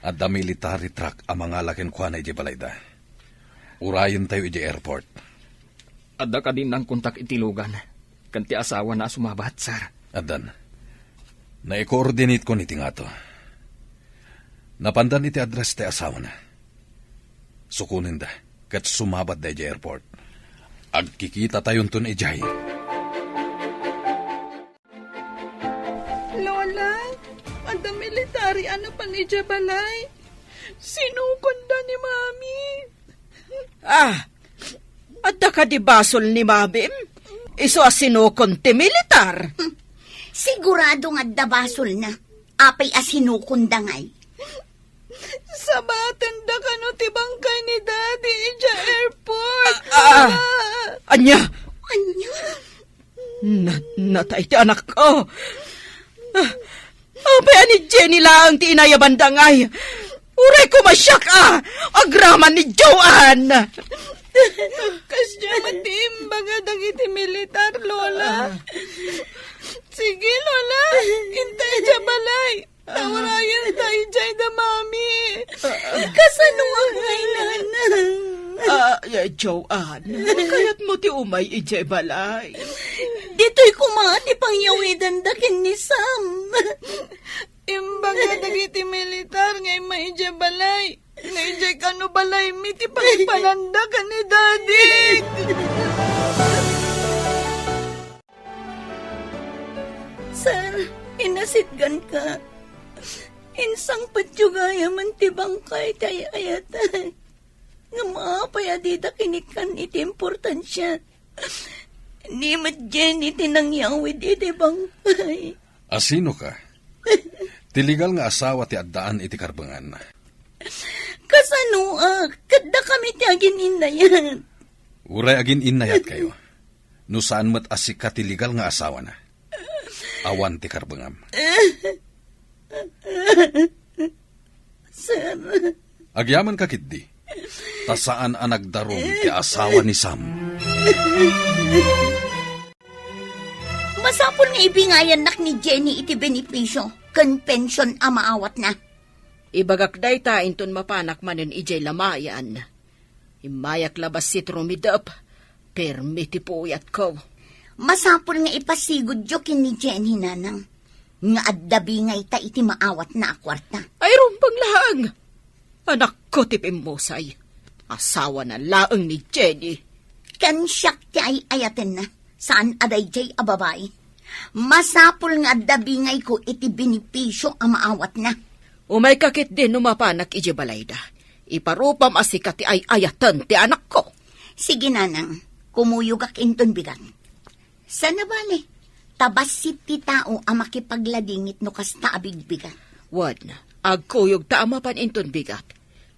adda military truck a mangala kenkuana idiay balayda. Urayentayo idiay airport. Adda kadi nangkontak iti Logan ken ti asawana a sumabat, sir? Addan. Naikoordinatekon iti ngato. Napandan iti address ti asawana. Sukonenda ket sumabatda idiay airport. Agkikitatayonton idiay. Lola, adda military a napan idiay balay. Sinukonda ni Mami. Ah, adda kadi basol ni Mamim? Isu a sinukon ti militar. Sigurado nga adda basolna. Apay a sinukonda ngay? Sabatenda kano ti bangkay ni Daddy idiay airport. Ah, ah. Ah. Ania? Ania? Na-, natay ti anakko. Ah, apay a ni Jenny laeng ti inayabanda ngay? Uray koma siak a agraman ni Joanne. Kasdiay met ti imbaga dagiti militar, Lola. Ah. Sige, Lola. Inta idiay balay. Tawarayenta idiay da Mami. Kasano nga ngay, Nanang? Ah, eh, Joanne, kayatmo ti umay idiay balay? Ditoy koma ti pangyawidanda ken ni Sam. Imbaga dagiti militar nga immay idiay balay. Nga idiay kano balaymi ti pangipananda ken ni Daddy. Sir, inasitgan ka. Insangpetyo gayamen ti bangkay ti ay-ayatan. Ngem apay a dida kinikkan iti importansia? Ni met Jenny ti nangyawid iti bangkay. Asino ka? Ti legal nga asawa ti addaan iti karbengan. Kasanoak? Ket dakami ti agin-innayat. Uray agin-innayat kayo. No saan met a sika ti legal nga asawana. Awan ti karbengam. Sir. Agyaman ka ketdi. Ta saan a nagdarum ti asawa ni Sam. Masapul nga ibingayannak ni Jenny iti benepisio ken pension a maawatna. Ibagak dayta inton mapanak manen idiay lamayan. Immayak la bassit rumidep, permi ti puyatko. Masapul nga ipasigudyo ken ni Jenny, nanang, nga adda bingayta iti maawatna a kuarta. Ay, rumbeng laeng! Anakko ti pimmusay. Asawana laeng ni Jenny. Ken siak ti ay-ayatenna. Saan a daydiay a babai. Masapul nga adda bingayko iti benepisio a maawatna. Umayka ketdi no mapanak idiay balayda. Iparupam a sika ti ay-ayaten ti anakko. Sige, nanang, kumuyogak inton bigat. Saan a bale, ta bassit ti tao a makipagladingit no kasta a bigbigat. Wen, agkuyogta a mapan inton bigat.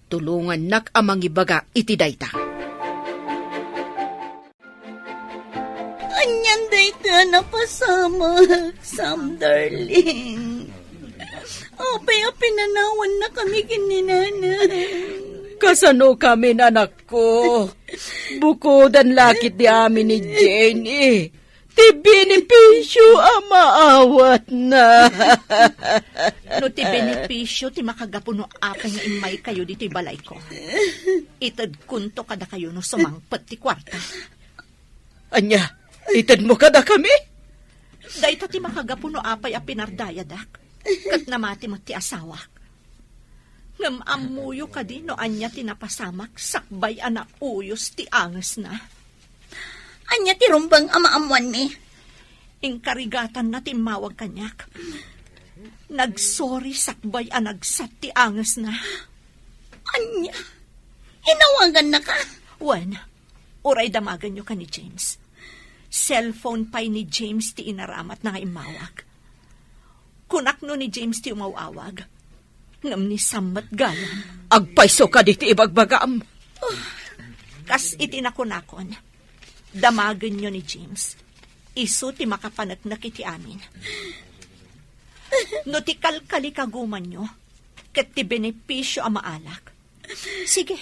Tulongannak a mangibaga iti dayta. Anian dayta a napasamak, Sam darling? Apay a pinanawannakami ken ni Nanang? Kasano kami, anakko? Bukodan la ketdi amin ni Jenny ti benepisio a maawatna. No ti benepisio ti makagapu no apay nga immaykayo ditoy balayko, itedkonto kadakayo no sumangpet ti kuarta. Ania, itedmo kadakami? Dayta ti makagapu no apay a pinardayadak, ket namati met ti asawak. Ngem ammoyo kadi no ania ti napasamak sakbay a nauyos ti angesna? Ania ti rumbeng a maammoanmi? Inkarigatanna ti immawag kaniak. Nagsorry sakbay a nagsat ti angesna. Ania? Inawagannaka? Wen, uray damagenyo ken ni James. Cellphone pay ni James ti inaramatna nga immawag. Kunak no ni James ti umaw-awag, ngem ni Sam met gayam. Agpayso kadi ti ibagbagam? Kas iti nakunakon, damagenyo ni James. Isu ti makapaneknek iti amin. No ti kalkalikagumanyo ket ti benepisio a maalak, sige,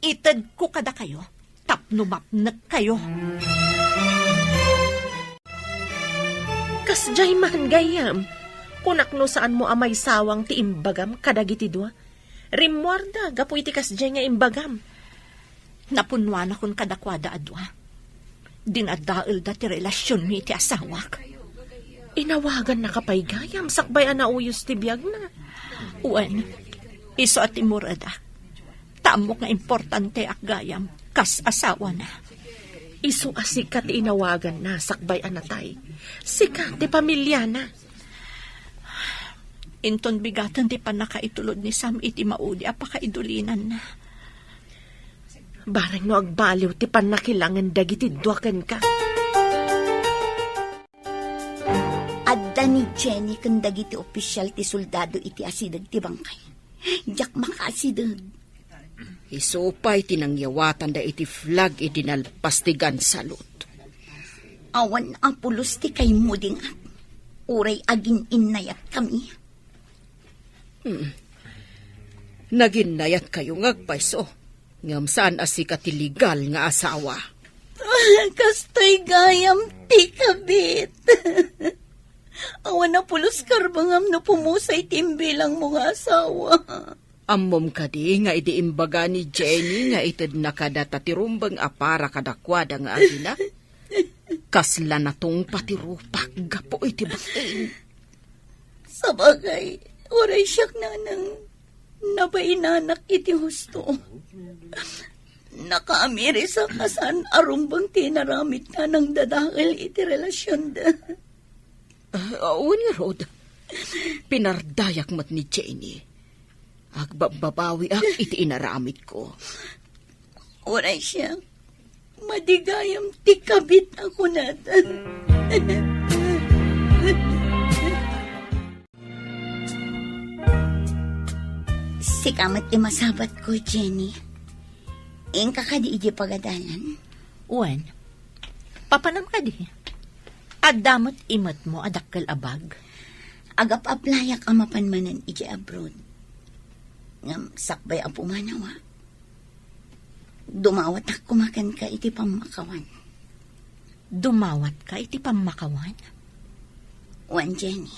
itedko kadakayo tapno mapnekkayo. Kasdiay man, gayyem, kunak no saanmo a maisawang ti imbagam kadagiti dua. Rimmuarda gapu iti kasdiay nga imbagam. Napunnuanakon kadakuada a dua. Dinadaelda ti relasionmi iti asawak. Inawagannaka pay gayam sakbay a nauyos ti biagna? Wen, isu a timmuredak. Ta ammok nga importanteak gayam kas asawana. Isu a sika ti inawaganna sakbay a natay. Sika ti pamiliana. Inton bigaten ti pannakaitulod ni Sam iti maudi a pakaidulinanna. Bareng no agbaliw ti pannakilangen dagiti dua kenka. Adda ni Jenny ken dagiti opisial ti soldado iti asideg ti bangkay. Diak makaasideg. Isu pay ti nangyawatanda iti flag idi nalpas ti gun salute. Awan a pulos ti kaimudingak. Uray agin-innayatkami. Hmm. Naginnayatkayo nga agpayso, ngem saan a sika ti legal nga asawa. Kastoy gayam ti kabit. Awan a pulos karbengam no pumusay ti imbilangmo nga asawa. Ammom kadi nga idi imbaga ni Jenny nga itedna kadata ti rumbeng a para kadakuada nga agina, kasla natungpa ti rupak gapu iti bain. Sabagay, uray siak, nanang. Nabainanak iti husto. Nakaamirisak a saan a rumbeng ti inaramidta nangdadael iti relasionda. Ah, wen ngarud, pinardayak met ni Jenny. Agbabbabawiak iti inaramidko. Uray siak, madi gayam ti kabit a kunada. Sika met ti masabatko, Jenny. Inka kadi idiay pagadalan? Wen, papanam kadi? Adda met imetmo a dakkel a bag? Agap-aplayak a mapan manen idiay abroad. Ngem sakbay a pumanawa, dumawatak koma kenka iti pammakawan. Dumawatka iti pammakawan? Wen, Jenny.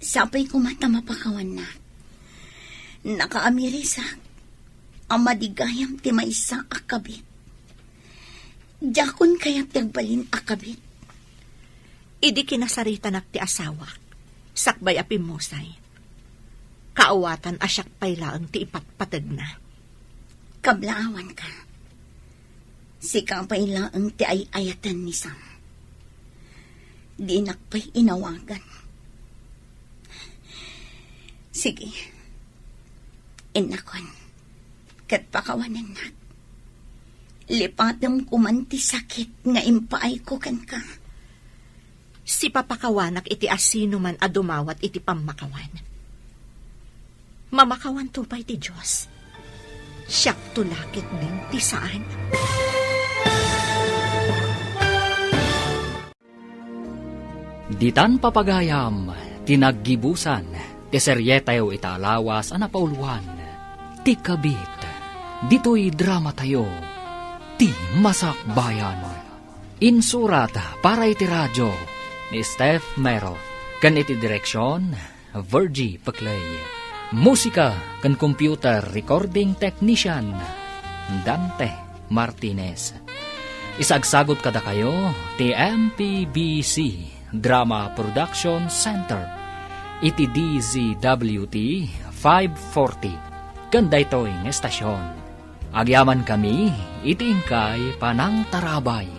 Sapay koma ta mapakawannak. Nakaamirisak a madi gayam ti maysa a kabit. Diakon kayat ti agbalin a kabit. Idi kinasaritanak ti asawak, sakbay a pimmusay, kaawatan a siak pay laeng ti ipatpategna. Kablaawanka. Sika pay laeng ti ay-ayaten ni Sam. Dinak pay inawagan. Sige. Innakon. Ket pakawanennak. Lipatem koman ti sakit nga impaayko kenka. Sipapakawanak iti asinoman a dumawat iti pammakawan. Mamakawanto pay ti Dios. Siakto la ketdin ti saan. Ditan papagayam ti naggibusan ti serietayo ita a lawas a napauluan, Ti Kabit. Ditoy dramatayo, Ti Masakbayan. Insurat para iti radio ni Steph Mero ken iti direksion, Virgie Peclay. Musika ken computer recording technician, Dante Martinez. Isagsagot kadakayo ti M P B C Drama Production Center iti D Z W T five forty ken daytoy nga estasion. Agyamankami iti inkay panangtarabay.